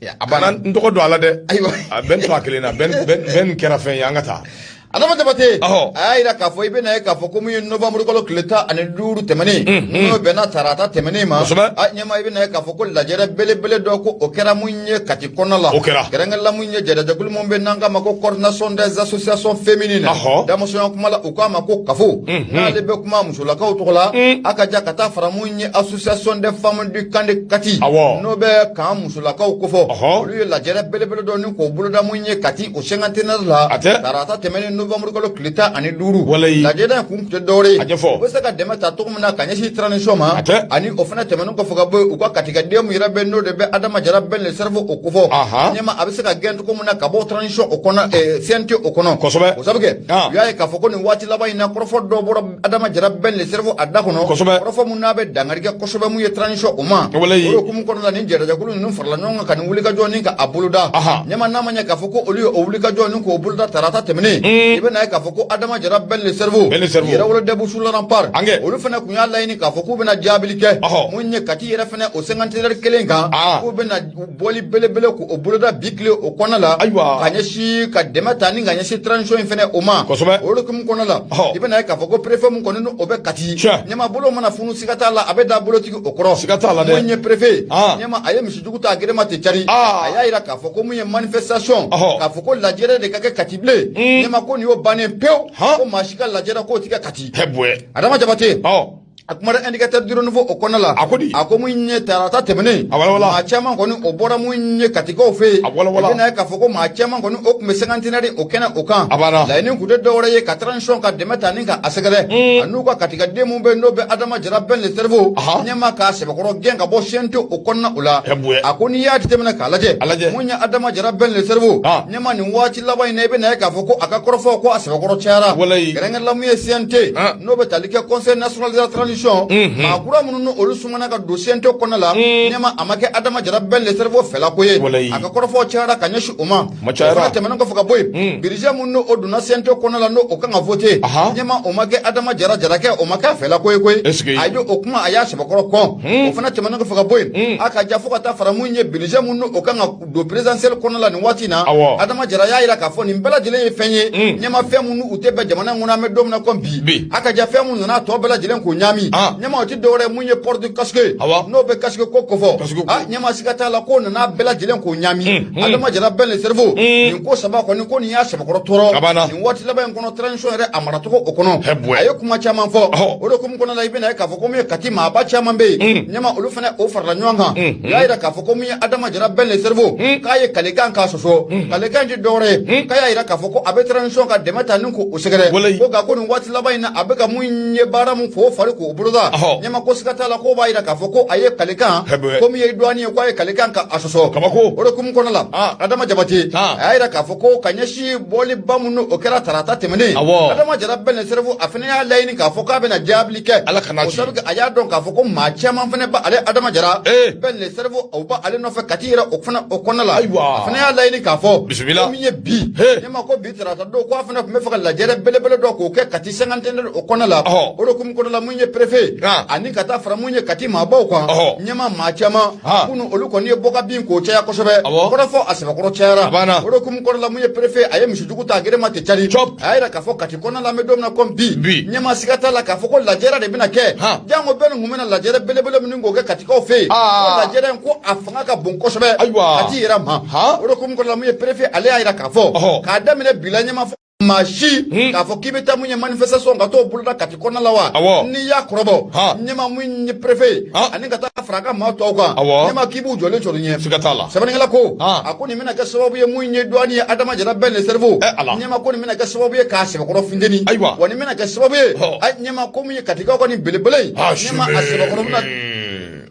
A banna. N tɔgɔ don a la dɛ. Ayiwa. A bɛn to a kelen na, bɛn kɛra fɛn ye, an ka taa. Adama Jabate, a y'a yira k'a fɔ i bɛna ye k'a fɔ ko mun ye novembre kalo tile 15 tɛmɛnen, n'o bɛnna tarata tɛmɛnen ma, a ɲɛma, i bɛna ye k'a fɔ ko lajɛrɛ belebele dɔ ko o kɛra mun ye Kati kɔnɔna la. O kɛra. Kɛrɛnkɛrɛnla mun ye jɛrɛjɛkulu mun bɛ n'an k'a ma ko Coordination des associations féminines, damusoya kuma la u k'a ma ko KAFO, n'ale bɛ kuma musolakaw tɔgɔ la, a ka ja ka taa fara mun ye Association des femmes du camp de Kati, n'o bɛ kan musolakaw kofɔ, olu ye lajɛrɛ belebele dɔ ni k'o boloda mun ye Kati o cinquantenaire la, tarata tɛmɛnen. novembre kalo tile 15 walayi lajɛda in kun tɛ dɔwɛrɛ ye A ɲɛfɔ. U bɛ se ka dɛmɛ ta cogo min na ka ɲɛsin transition ma A tɛ. Ani o fana tɛmɛnen kɔfɛ ka bɔ yen, u ka katikaden mun yɛrɛ bɛ n'o de bɛ Adama Jara Ben le Cerveau o kofɔ Ahan. ɲɛma a bɛ se ka gɛn cogo min na ka bɔ transition o kɔnɔ CNT o kɔnɔ. Kosɛbɛ. O sabu kɛ Ah. u y'a ye k'a fɔ ko nin waati laban in na, kɔrɔfɔ dɔ bɔra Adama Jara Ben le Cerveau a da kɔnɔ. Kosɛbɛ. Kɔrɔfɔ mun n'a bɛ dankari kɛ kosɛbɛ mun ye transition o ma. Walayi. O hukumu kɔnɔna la, nin jɛrɛjɛkulu ninnu farala ɲɔgɔn kan ka nin wulikajɔ nin ka a boloda. Ahan. Ɲɛma, n'a ma ɲɛ k'a fɔ ko olu ye o wulikajɔ nin k'o boloda tarata tɛmɛnen, i bɛ na ye k'a fɔ ko Adama Jara Ben le Cerveau, Ben le Cerveau. Yɛrɛwolo Debout sur le Rempart, Angɛ. olu fana kun y'a laɲini k'a fɔ k'u bɛna jaabili kɛ Ɔhɔ. mun ye Kati yɛrɛ fana o cinquantenaire kelen kan, Ah. k'u bɛna bɔli belebele k'o boloda bi tile o kɔnɔna la, Ayiwa. ka ɲɛsin ka dɛmɛ ta ni ka ɲɛsin transition in fana o ma. Kosɛbɛ. O hukumu kɔnɔna la, Ɔhɔ. i bɛna ye k'a fɔ ko préfet mun kɔni o bɛ Kati, Tiɲɛ. ɲɛma bolo mana funu, siga t'a la, a bɛ da bolotigi o kɔrɔ. Siga t'a la dɛ. Mun ye préfet, Ah. ɲɛma, a ye misijugu ta a gere ma ten cari. Ah. A y'a yira k'a fɔ ko mun ye manifestation, Ɔhɔ. k'a fɔ ko lajɛrɛ de ka kɛ Kati bilen, ɲɛma, ko nin y'o bannen pewu, Han. ko maa si ka lajɛrɛ k'o ti kɛ Kati. Hɛ bɔɛ. Adama Jabate, Ɔ. a kumara Indicateur du Renouveau o kɔnɔna la. A ko di? A ko mun ye tarata tɛmɛnen, A walawala. maa caman kɔni o bɔra mun ye Katikaw fɛ yen. A walawala. I bɛna ye k'a fɔ ko maa caman kɔni o tun bɛ cinquantenaire o kɛnɛ o kan. A banna. Laɲini kun tɛ dɔwɛrɛ ye ka transition ka dɛmɛ ta ni ka a sɛgɛrɛ, a n'u ka katikaden mun bɛ yen n'o bɛ Adama Jara Ben le Cerveau, Ahan. ɲɛma, k'a sɛbɛkɔrɔ gɛn ka bɔ CNT o kɔnɔna o la. Hɛ bɔɛ. A ko n'i y'a jateminɛ k'a lajɛ, A lajɛ. mun ye Adama Jara Ben le Cerveau, Ah. ɲɛma, nin waati laban in na, i bɛna ye k'a fɔ ko a ka kɔrɔfɔ ko a sɛbɛkɔrɔ cayara. Walayi. Kɛrɛnkɛrɛnla mun ye CNT, Ah. n'o bɛ tali kɛ Conseil national de la transition, maa kura minnu ni olu sumana ka don CNT kɔnɔna la, ɲɛma, a ma kɛ Adama Jara Ben le Cerveau fɛlako ye. Walayi. A ka kɔrɔfɔ cayara ka ɲɛsin o ma. Ma cayara. O fana tɛmɛnen kɔfɛ ka bɔ yen, budget mun n'o donna CNT kɔnɔna la, n'o o kan ka voter, Ahan. ɲɛma, o ma kɛ Adama Jara Jarakɛ, o ma kɛ a fɛlako ye koyi. Est-ce que- A ye o kuma, a y'a sɛbɛkɔrɔ kɔn. O fana tɛmɛnen kɔfɛ ka bɔ yen, a ka ja fo ka taa fara mun ye budget mun n'o kan ka don présidentiel kɔnɔna la nin waati in na, Awɔ. Adama Jara y'a yira k'a fɔ nin bɛɛ lajɛlen ye fɛn ye, ɲɛma, fɛn minnu u tɛ bɛn jamana in kɔnɔ an bɛ don min na komi bi. Bi. A ka ja fɛn mun nana tɔ bɛɛ lajɛlen k'o ɲaami, Ah. ɲɛma, o ti dɔwɛrɛ ye mun ye port du casque, Awɔ. n'o bɛ casque ko kofɔ. Casque ko. A ɲɛma, siga t'a la k'o nana bɛɛ lajɛlen k'o ɲaami. Adama Jara Ben le Cerveau, nin ko saba kɔni, ko nin y'a sɛbɛkɔrɔ A tɔɔrɔ banna. nin waati laban in kɔnɔ, transition yɛrɛ a maracogo o kɔnɔ. Hɛ bɔɛ. A ye kuma caman fɔ. Ɔhɔ. O de hukumu kɔnɔna la, i bɛna ye k'a fɔ ko mun ye Kati maaba caman bɛ yen, ɲɛma, olu fana o farala ɲɔgɔn kan, u y'a yira k'a fɔ ko mun ye Adama Jara Ben le Cerveau, k'a ye kalekan k'a sɔsɔ. Kalekan in ti dɔwɛrɛ ye k'a y'a yira k'a fɔ ko a bɛ transition ka dɛmɛ ta ni k'o sɛgɛrɛ. Walayi. Ko nka ko nin waati laban in na, a bɛ ka mun ye baara mun fo fari k'o boloda, Ɔhɔ. ɲɛma, ko siga t'a la k'o b'a yira k'a fɔ ko a ye kalekan, Hɛ bɔɛ. ko min ye douane ye, ko a ye kalekan ka a sɔsɔ. Kabako. O de hukumu kɔnɔna la, Ah. Adama Jabate, Ah. a y'a yira k'a fɔ ko ka ɲɛsin bɔliba mun o kɛra tarata tɛmɛnen, Awɔ. Adama Jara Ben le Cerveau, a fana y'a laɲini k'a fɔ k'a bɛna jaabili kɛ. Ala kana O ci. sabu kɛ a y'a dɔn k'a fɔ ko maa caman fana ba ale Adama Jara Eh. Ben le Cerveau, o ba ale nɔfɛ Kati yɛrɛ o fana o kɔnɔna la. Ayiwa. A fana y'a laɲini k'a fɔ Bisimila. ko min ye bi, He. ne ma ko bi tarata don, ko a fana tun bɛ fɛ ka lajɛrɛ belebele dɔ k'o kɛ Kati cinquantenaire o kɔnɔna la. Ɔhɔ. O de hukumu kɔnɔna la, mun ye préfet Ah. ani ka taa fara mun ye Kati maabaw kan, Ɔhɔ. ɲɛma, maa caman Ah. kunun, olu kɔni ye bɔ ka bin k'o caya kosɛbɛ. Awɔ. Kɔrɔfɔ a sɛbɛkɔrɔ cayara. A banna. O de hukumu kɔnɔna la, mun ye préfet, a ye misijugu ta a gere ma ten cari. Cɔp. A y'a yira k'a fɔ Kati kɔnɔna la an bɛ don min na komi bi, Bi. ɲɛma, siga t'a la k'a fɔ ko lajɛrɛ de bɛna kɛ. Han. Jango bɛɛ nin kun bɛna lajɛrɛ belebele minnu k'o kɛ Katikaw fɛ yen, Ah. ko lajɛrɛ in ko a fanga ka bon kosɛbɛ Ayiwa. Kati yɛrɛ ma. Han. O de hukumu kɔnɔna la, mun ye préfet, ale y'a yira k'a fɔ Ɔhɔ. k'a daminɛ bi la, ɲɛma, fɔ maa si k'a fɔ k'i bɛ taa mun ye manifestation ka t'o boloda Kati kɔnɔna la wa, Awɔ. n'i y'a kɔrɔbɔ, Han. ɲɛma, mun ye préfet Han. ani ka taa fara a ka maa tɔw kan, Awɔ. ɲɛma, k'i b'u jɔlen sɔrɔ ɲɛ. Siga t'a la. Sɛbɛnnikɛla ko, Han. a ko nin bɛna kɛ sababu ye mun ye douane ye Adama Jara Ben le Cerveau, Eh, Ala. ɲɛma, ko nin bɛna kɛ sababu ye k'a sɛbɛkɔrɔ funteni. Ayiwa. Wa nin bɛna kɛ sababu ye, Ɔ. a ɲɛma, ko mun ye Katikaw ka nin belebele in, ɲɛma, a sɛbɛkɔrɔ bɛna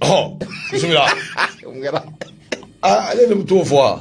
Ɔhɔ, bisimila. Mun kɛra? Ah, ale de bɛ t'o fɔ wa?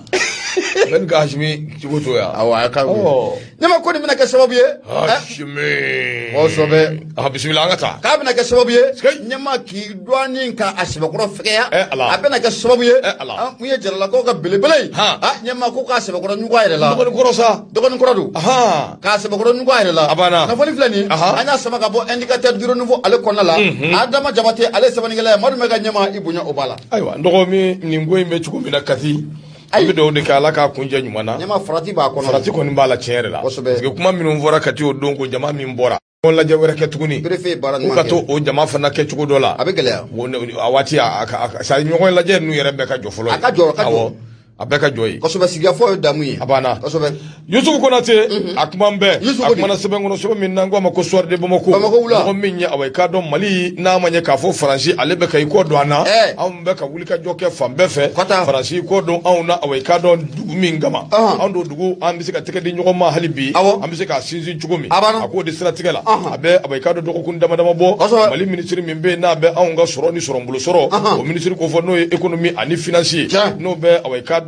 Bɛ nin ka Hasimi cogo to yan. Awɔ, a ka Ɔ. ɲɛma, ko nin bɛna kɛ sababu ye Hasimi. Kosɛbɛ. Ah, bisimila, an ka taa. K'a bɛna kɛ sababu ye, Sikeyi. ɲɛma, k'i dɔɔnin ka a sɛbɛkɔrɔ fɛgɛya. Eh, Ala. A bɛna kɛ sababu ye, Eh, Ala. an kun ye Jaralakaw ka belebele ye, Han. a ɲɛma, ko k'a sɛbɛkɔrɔ ɲugu a yɛrɛ la. Dɔgɔnin kɔrɔ sa. Dɔgɔnin kɔrɔ don. Ahan. K'a sɛbɛkɔrɔ ɲugu a yɛrɛ la. A banna. Kunnafoni filɛ nin ye, Ahan. an y'a sama ka bɔ Indicateur du Renouveau ale kɔnɔna la. Adama Jabate ale sɛbɛnnikɛla ye. Madu ka ɲɛma, i bonya o b'a la. Ayiwa, n dɔgɔ min, nin ko in bɛ cogo min na Kati, an Ayi. bɛ dugawu de kɛ Ala k'a kuncɛ ɲuman na. Ɲɛma, farati b'a kɔnɔ. Farati kɔni b'a la tiɲɛ yɛrɛ la. Kosɛbɛ. Parce que kuma minnu fɔra Kati o don, ko jama min bɔra. Ɲɔgɔn lajɛ wɛrɛ kɛ tuguni. Préfet ye baara U ɲuman ka kɛ. to o jama fana kɛ cogo dɔ la. A bɛ gɛlɛya. A waati a sa ɲɔgɔn lajɛ ninnu yɛrɛ bɛɛ ka jɔ fɔlɔ. A ka jɔ, a ka jɔ. Awɔ. A bɛɛ ka jɔ ye. Kosɛbɛ, sigikafɔ ye damu ye. A banna. Kosɛbɛ. Yusufu Konate, a kuma bɛɛ a kumana sɛbɛn kɔnɔ, sɛbɛn min n'an ko a ma ko Soir de Bamako. Bamako wula. Mɔgɔ min ye, awa, i k'a dɔn Mali n'a ma ɲɛ k'a fɔ Faransi ale bɛ ka i kɔ don an na, anw bɛ ka wuli ka jɔ kɛ fan bɛɛ fɛ. Faransi kɔ don anw na, awa, i k'a dɔn dugu min kama anw don dugu, an bɛ se ka tɛgɛ di ɲɔgɔn ma hali bi, an bɛ se k'a sinsin cogo min. A k'o de siratigɛ la, a bɛ, awa, i k'a dɔn dɔgɔkun dama dama bɔ, Mali minisiri min bɛ yen n'a bɛ anw ka sɔrɔ ni sɔrɔbolo sɔrɔ, o minisiri ko fɔ, n'o ye économie ani finance ye, n'o bɛ, awa, i k'a dɔn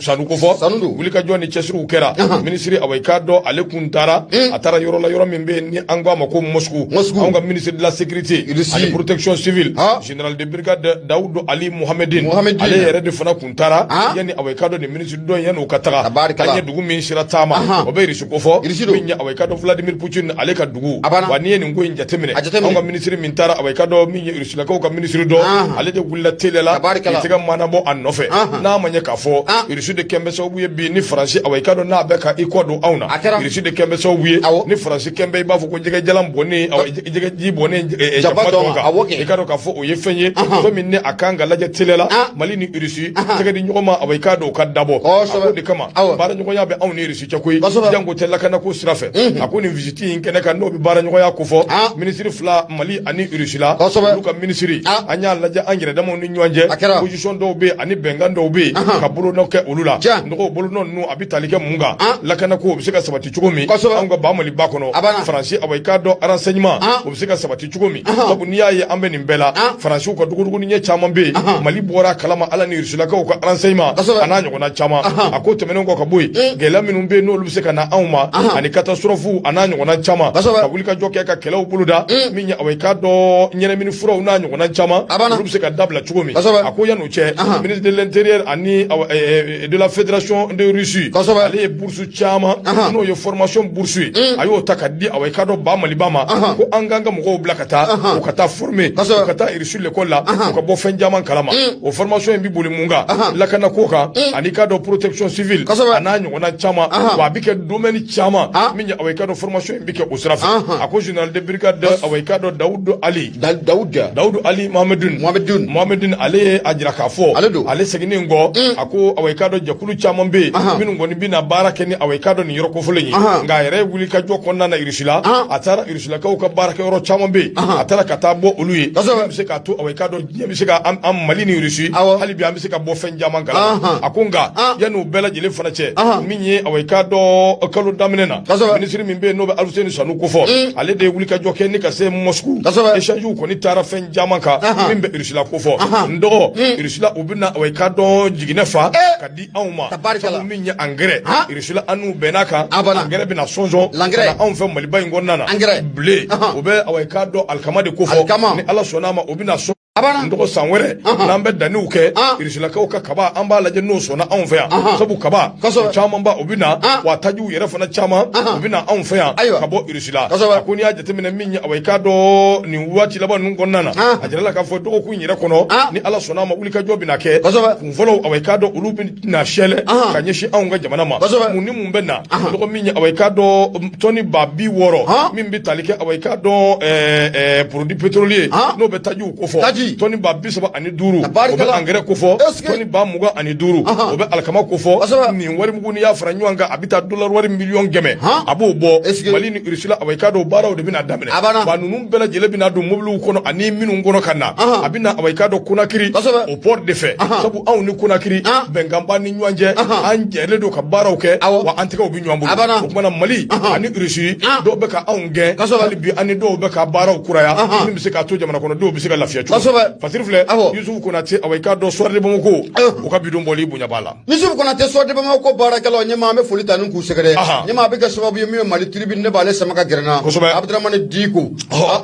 Sanu ko fɔ, wulikajɔ ni cɛsiriw kɛra. Minisiri, awa, i k'a dɔn ale kun taara, a taara yɔrɔ la, yɔrɔ min bɛ yen ni an ko a ma ko Moscou. Anw ka ministre de la sécurité ani protection civile, général de brigade Daoud Ali Mohamedine, ale yɛrɛ de fana kun taara. Yanni, awa, i k'a dɔn nin ministre dɔ in, yanni u ka taga, an ye dugu min sira taama, o bɛ Irisi ko fɔ, min ye, awa, i k'a dɔn Vladimir Poutine ale ka dugu. Wa n'i ye nin ko in jateminɛ, anw ka ministre min taara, awa, i k'a dɔn min ye Irisilakaw ka ministre dɔ, ale de wulila teliya la k'i tɛgɛ manabɔ a nɔfɛ. N'a ma ɲɛ k'a fɔ Irisi de kɛn bɛ sababu ye bi ni Faransi, awa, i k'a dɔn n'a bɛ ka i kɔ don anw na, Irisi de kɛn bɛ sababu ye ni Faransi kɛn bɛ i b'a fɔ ko jɛgɛjalan bɔnnen, awa, jɛgɛji bɔnnen jaba tɔn kan. I k'a dɔn k'a fɔ o ye fɛn ye, fɛn min ni a kan ka lajɛ teliya la. Mali ni Irisi tɛgɛ di ɲɔgɔn ma, awa, i k'a dɔn o ka dabɔ a ko de kama. Baaraɲɔgɔnya bɛ anw ni Irisi cɛ koyi, janko tɛ lakanako sira fɛ. A ko nin visite in kɛnɛ kan, n'o bɛ baaraɲɔgɔnya ko fɔ minisiri fila, Mali ani Irisi la, olu ka minisiri, an y'a lajɛ an yɛrɛ damaw ni ɲɔgɔn cɛ, position dɔw bɛ yen ani bɛnkan dɔw bɛ yen ka bolonɔ kɛ olu la. Nɔgɔw bolonɔ ninnu, a bɛ tali kɛ mun kan? Lakanako o bɛ se ka sabati cogo min anw ka ba Maliba kɔnɔ. Faransi, awa, i k'a dɔn renseignement o bɛ se ka sabati cogo min, sabu n'i y'a ye an bɛ nin bɛɛ la, Faransiw ka dugudugu ɲɛ caman bɛ yen, Mali bɔra a kalama, ala ni Irisilakaw ka renseignement a n'a ɲɔgɔnna caman. A ko tɛmɛnen kɔ ka bɔ yen, gɛlɛya minnu bɛ yen n'olu bɛ se ka na anw ma, ani catastrophe a n'a ɲɔgɔnna caman, ka wuli ka jɔ kɛ ka kɛlɛw boloda, min ye, awa, i k'a dɔn ɲɛnamini furaw n'a ɲɔgɔnna caman, olu bɛ se ka dabila cogo min. A ko yan'o cɛ, ministre de l'intérieur ani de la fédération de Russie, ale ye bourse caman, n'o ye formation bourse ye, a y'o ta ka di, awa, i k'a dɔn ba Maliba ma, ko an k'an ka mɔgɔw bila ka taa, u ka taa former, u ka taa Russie l'école la, u ka bɔ fɛn caman kalama. O formation in bɛ boli mun kan? Lakanako kan ani k'a dɔn protection civile a n'a ɲɔgɔnna caman. Wa a bɛ kɛ domaine caman min ye, awa, i k'a dɔn formation in bɛ kɛ o sira fɛ. A ko général de brigade, awa, i k'a dɔn Daoud Ali Daoud Ali Mohamedine Mohamedine, ale ye a jira k'a fɔ ale seginnen kɔ, a ko, awa, i k'a dɔn jɛkulu caman bɛ yen minnu kɔni bɛna baara kɛ ni, awa, i k'a dɔn nin yɔrɔ kofɔlen ye. Nka a yɛrɛ ye wuli ka jɔ kɔnɔna na Irisi la, a taara Irisilakaw ka baarakɛyɔrɔ caman bɛ yen, a taara ka taa bɔ olu ye, min bɛ se k'a to, awa, i k'a dɔn diɲɛ bɛ se ka an Mali ni Irisi, hali bi an bɛ se ka bɔ fɛn caman kalama. A ko nka yanni o bɛɛ lajɛlen fana cɛ, min ye, awa, i k'a dɔn kalo daminɛ na, minisiri min bɛ yen n'o bɛ Aluseni Sanu kofɔ, ale de ye wuli ka jɔ kɛ ni ka se Moscou. Échange kɔni taara fɛn caman kan min bɛ Irisila kofɔ. N dɔgɔ, Irisila u bɛna, awa, i k'a dɔn jiginɛ fa ka di anw ma, sabu min ye engrais, Irisila an n'u bɛn'a kan, engrais bɛna sɔnsɔn ka na anw fɛ Maliba in kɔnɔna na. Blé, o bɛ, awa, i k'a dɔn alikama de kofɔ, ni Ala sɔnn'a ma o bɛna sɔn. N dɔgɔ, san wɛrɛ n'an bɛ danniw kɛ, Irisilakaw ka kaba, an b'a lajɛ n'o sɔnna anw fɛ yan, sabu kaba camanba o bɛ na, wa tajiw yɛrɛ fana caman o bɛ na anw fɛ yan ka bɔ Irisila. A ko n'i y'a jateminɛ min ye, awa, i k'a dɔn nin waati laban ninnu kɔnɔna na, a jirala k'a fɔ dɔgɔkun yɛrɛ kɔnɔ, ni Ala sɔnn'a ma, wulikajɔ bɛna kɛ kun fɔlɔw, awa, i k'a dɔn olu bɛna sɛlɛ ka ɲɛsin anw ka jamana ma. Mun ni mun bɛ na? Dɔgɔ, min ye, awa, i k'a dɔn tɔni 60 000 min bɛ tali kɛ, awa, i k'a dɔn produit pétrolier, n'o bɛ tajiw kofɔ, tɔni 35,000 o bɛ engrais kofɔ, tɔni 25,000 o bɛ alikama kofɔ. Nin warimugu, n'i y'a fara ɲɔgɔn kan, a bɛ taa dollar wari 100 000 000, a b'o bɔ. Mali ni Irisila, awa, i k'a dɔn baaraw de bɛna daminɛ. Wa ninnu bɛɛ lajɛlen bɛna don mobiliw kɔnɔ ani minnu kɔnɔ ka na, a bɛ na, awa, i k'a dɔn Konakiri o port de fɛ, sabu anw ni Konakiri bɛnkan b'an ni ɲɔgɔn cɛ, an jɛlen don ka baaraw kɛ, wa an tɛgɛw bɛ ɲɔgɔn bolo. O kumana Mali ani Irisi, dɔw bɛ ka anw gɛn, hali bi an ni dɔw bɛ ka baaraw kuraya, min bɛ se k'a to jamana kɔnɔdenw bɛ se ka lafiya cogo. Fasiri filɛ, Yusufu Konate, awa, i k'a dɔn Soir de Bamako, o ka bidon bɔli bonya b'a la. Yusufu Konate, Soir de Bamako baarakɛlaw ɲɛmaa, an bɛ foli ta ni k'u sɛgɛrɛ. Ɲɛmaa, a bɛ kɛ sababu ye min ye Mali Tribune, ne b'ale sama ka gɛrɛ n na. Abudramani Diko,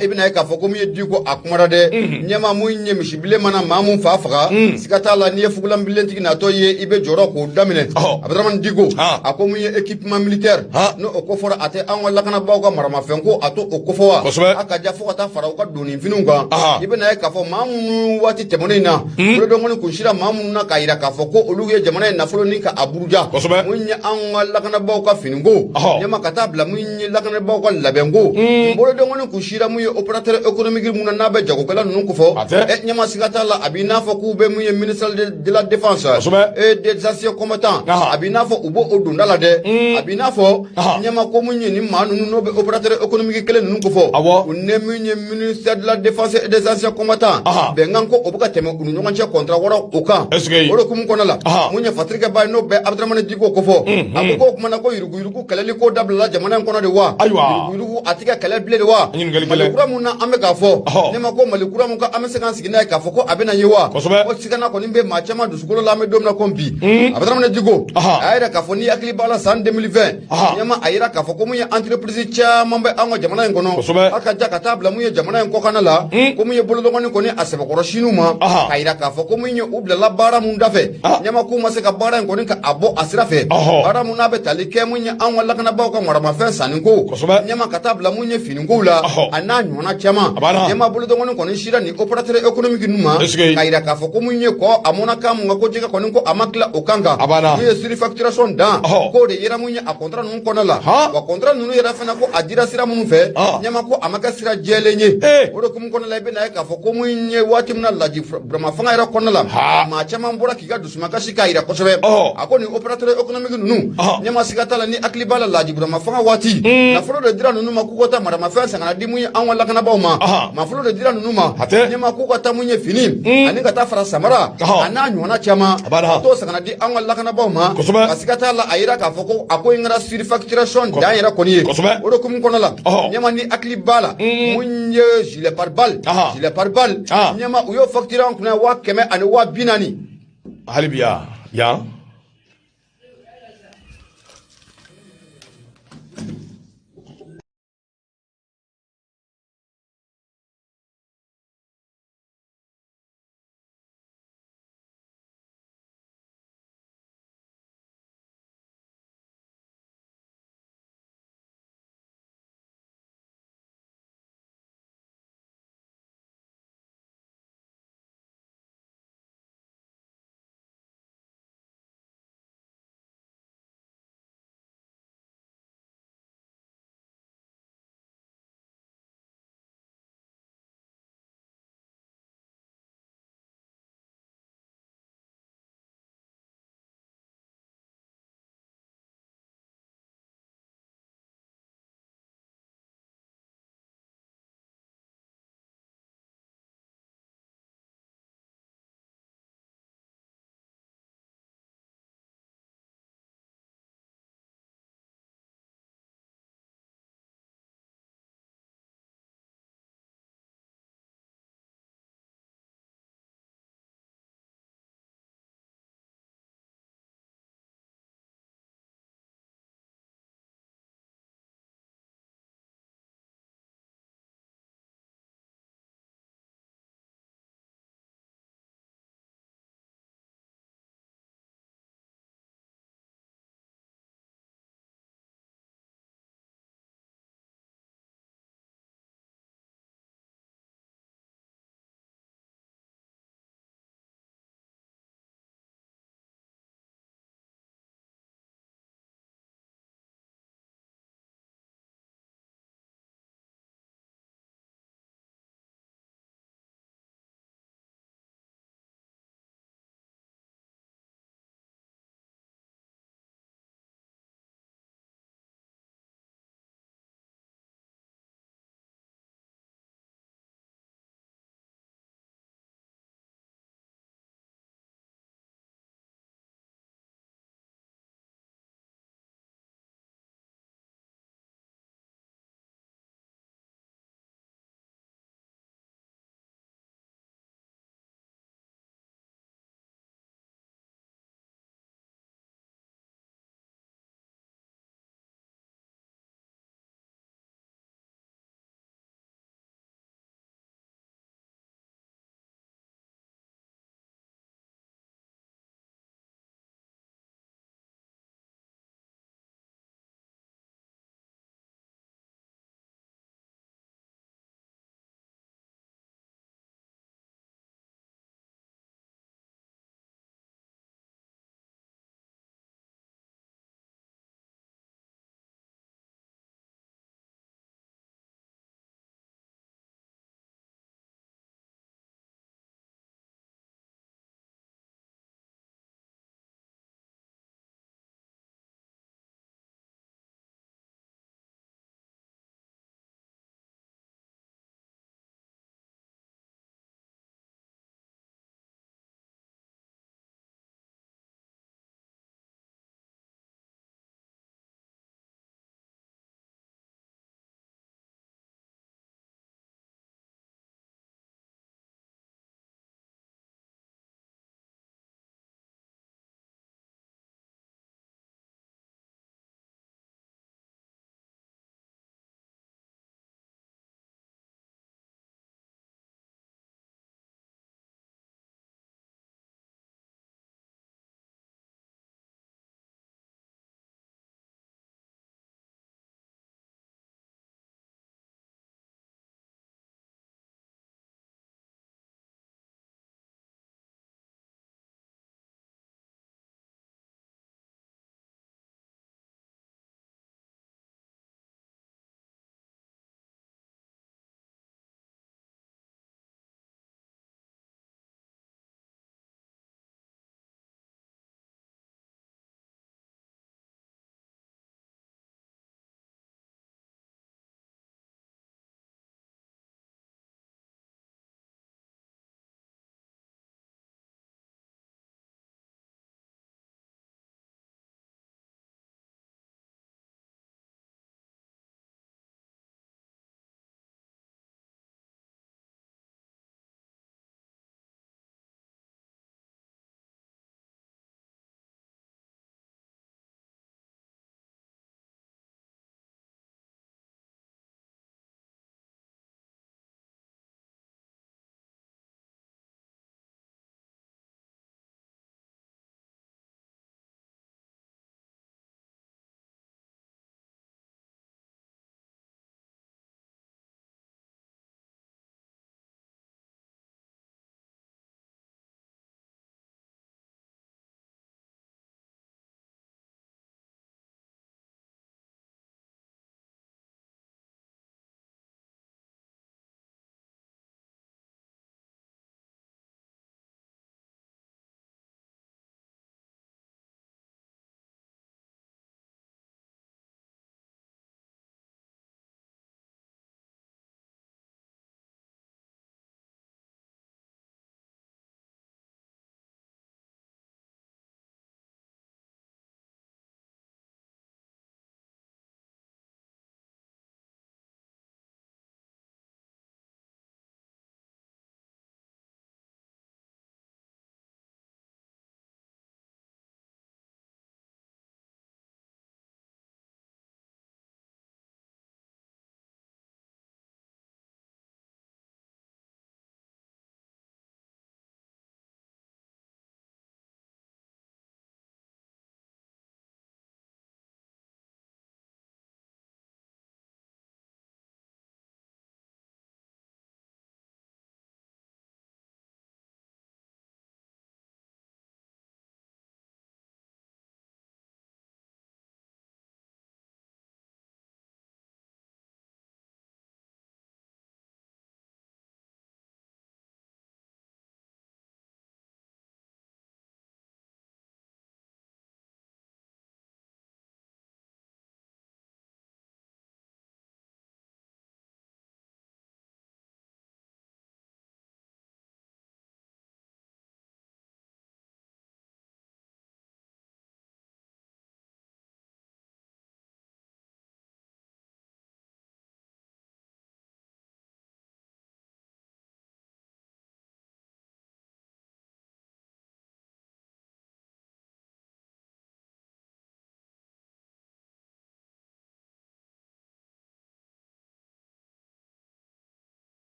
i bɛna ye k'a fɔ ko min ye Diko, a kumara dɛ. Ɲɛmaa, mun ye misibilen mana maa mun fa faga, siga t'a la, n'i ye fugulanbilentigi natɔ ye, i bɛ jɔrɔ k'o daminɛ. Abudramani Diko, a ko mun ye équipement militaire, n'o o ko fɔra, a tɛ an ka lakanabaaw ka maramafɛn ko, a to o ko fɔ wa, a ka ja fo ka taa fara u ka doni finiw kan. I bɛna ye k'a fɔ maa maa minnu waati tɛmɛnen na bolodɔnkɔni kun sira maa minnu na k'a yira k'a fɔ ko olu ye jamana in nafolo ni ka a buruja, mun ye an ka lakanabaaw ka finiko, ɲɛma ka taa bila mun ye lakanabaaw ka labɛnko, bolodɔnkɔni kun sira mun ye opérateur économique mun na n'a bɛ jagokɛla ninnu kofɔ. Ɲɛma, siga t'a la, a b'i n'a fɔ k'u bɛ mun ye ministère de la Défense et des Anciens Combattants, a b'i n'a fɔ u b'o o donda la dɛ. A b'i n'a fɔ, ɲɛma, ko mun ye nin maa ninnu n'o bɛ opérateur économique kelen ninnu kofɔ, u ne mun ye ministère de la Défense et des Anciens Combattants, bɛnkan ko o bɛ ka tɛmɛ u ni ɲɔgɔn cɛ contrat wɛrɛw o kan. O de hukumu kɔnɔ la, mun ye Fatirikɛ ba ye n'o bɛ Abudramani Diko kofɔ, a ko k'o kumana ko yuruguyurugu kɛlɛli ko dabilala jamana in kɔnɔ de wa? Yuruguyurugu a tɛ ka kɛlɛ bilen de wa? Mali kura mun na an bɛ k'a fɔ ne ma ko Mali kura mun ka an bɛ se k'an sigi n'a ye k'a fɔ ko a bɛ na ye wa? Ko sigana kɔni bɛ maa caman dusukolo la an bɛ don min na ko bi. Abudramani Diko a y'a yira k'a fɔ n'i hakili b'a la, san 2020, ɲɛma, a yira k'a fɔ ko mun ye entreprise caman bɛ an ka jamana in kɔnɔ, a ka ja ka taa bila mun ye jamana in kɔkanna la, ko mun ye bolodɔngɔni kɔni a sɛbɛkɔrɔ siniw ma, k'a yira k'a fɔ ko mun ye u bilala baara mun dafɛ, ɲɛma, k'u ma se ka baara in kɔni ka a bɔ a sira fɛ, baara mun n'a bɛ tali kɛ mun ye an ka lakanabaaw ka maramafɛn sanni ko, ɲɛma, ka taa bila mun ye finikow la, a n'a ɲɔgɔnna caman. Ɲɛma, bolodɔngɔni kɔni sira nin opérateur économique ninnu ma, k'a yira k'a fɔ ko mun ye kɔ a mɔnna kan mun kan, ko jɛgɛ kɔni ko a ma tila o kan kan, mun ye surfacturation dan k'o de yera mun ye a contrat ninnu kɔnɔ la. Wa contrat ninnu yɛrɛ fana ko a dira sira minnu fɛ, ɲɛma, ko a ma kɛ sira jɛlen ye. O de hukumu kɔnɔ la, i bɛna ye k'a fɔ ko mun ye waati min na Laji Burama fanga yɛrɛ kɔnɔna la, maa caman bɔra k'i ka dusumakasi k'a yira kosɛbɛ. A ko nin opérateur économique ninnu, ɲɛma, siga t'a la, ni hakili b'a la, Laji Burama fanga waati, nafolo de dira ninnu ma k'u ka taa maramafɛn san ka na di mun ye an ka lakanabaaw ma. Nafolo de dira ninnu ma, ɲɛma, k'u ka taa mun ye fini ani ka taa fara samara a n'a ɲɔgɔnna caman, ka t'o san ka na di an ka lakanabaaw ma. Ka siga t'a la, a yira k'a fɔ ko a ko in kɛra surfacturation dan yɛrɛ kɔni ye. O de hukumu kɔnɔ la, ɲɛma, ni hakili b'a la, mun ye gilet pare-balle, gilet pare-balle, ɲɛma, u y'o facture an kunna 140,000. Hali bi yan.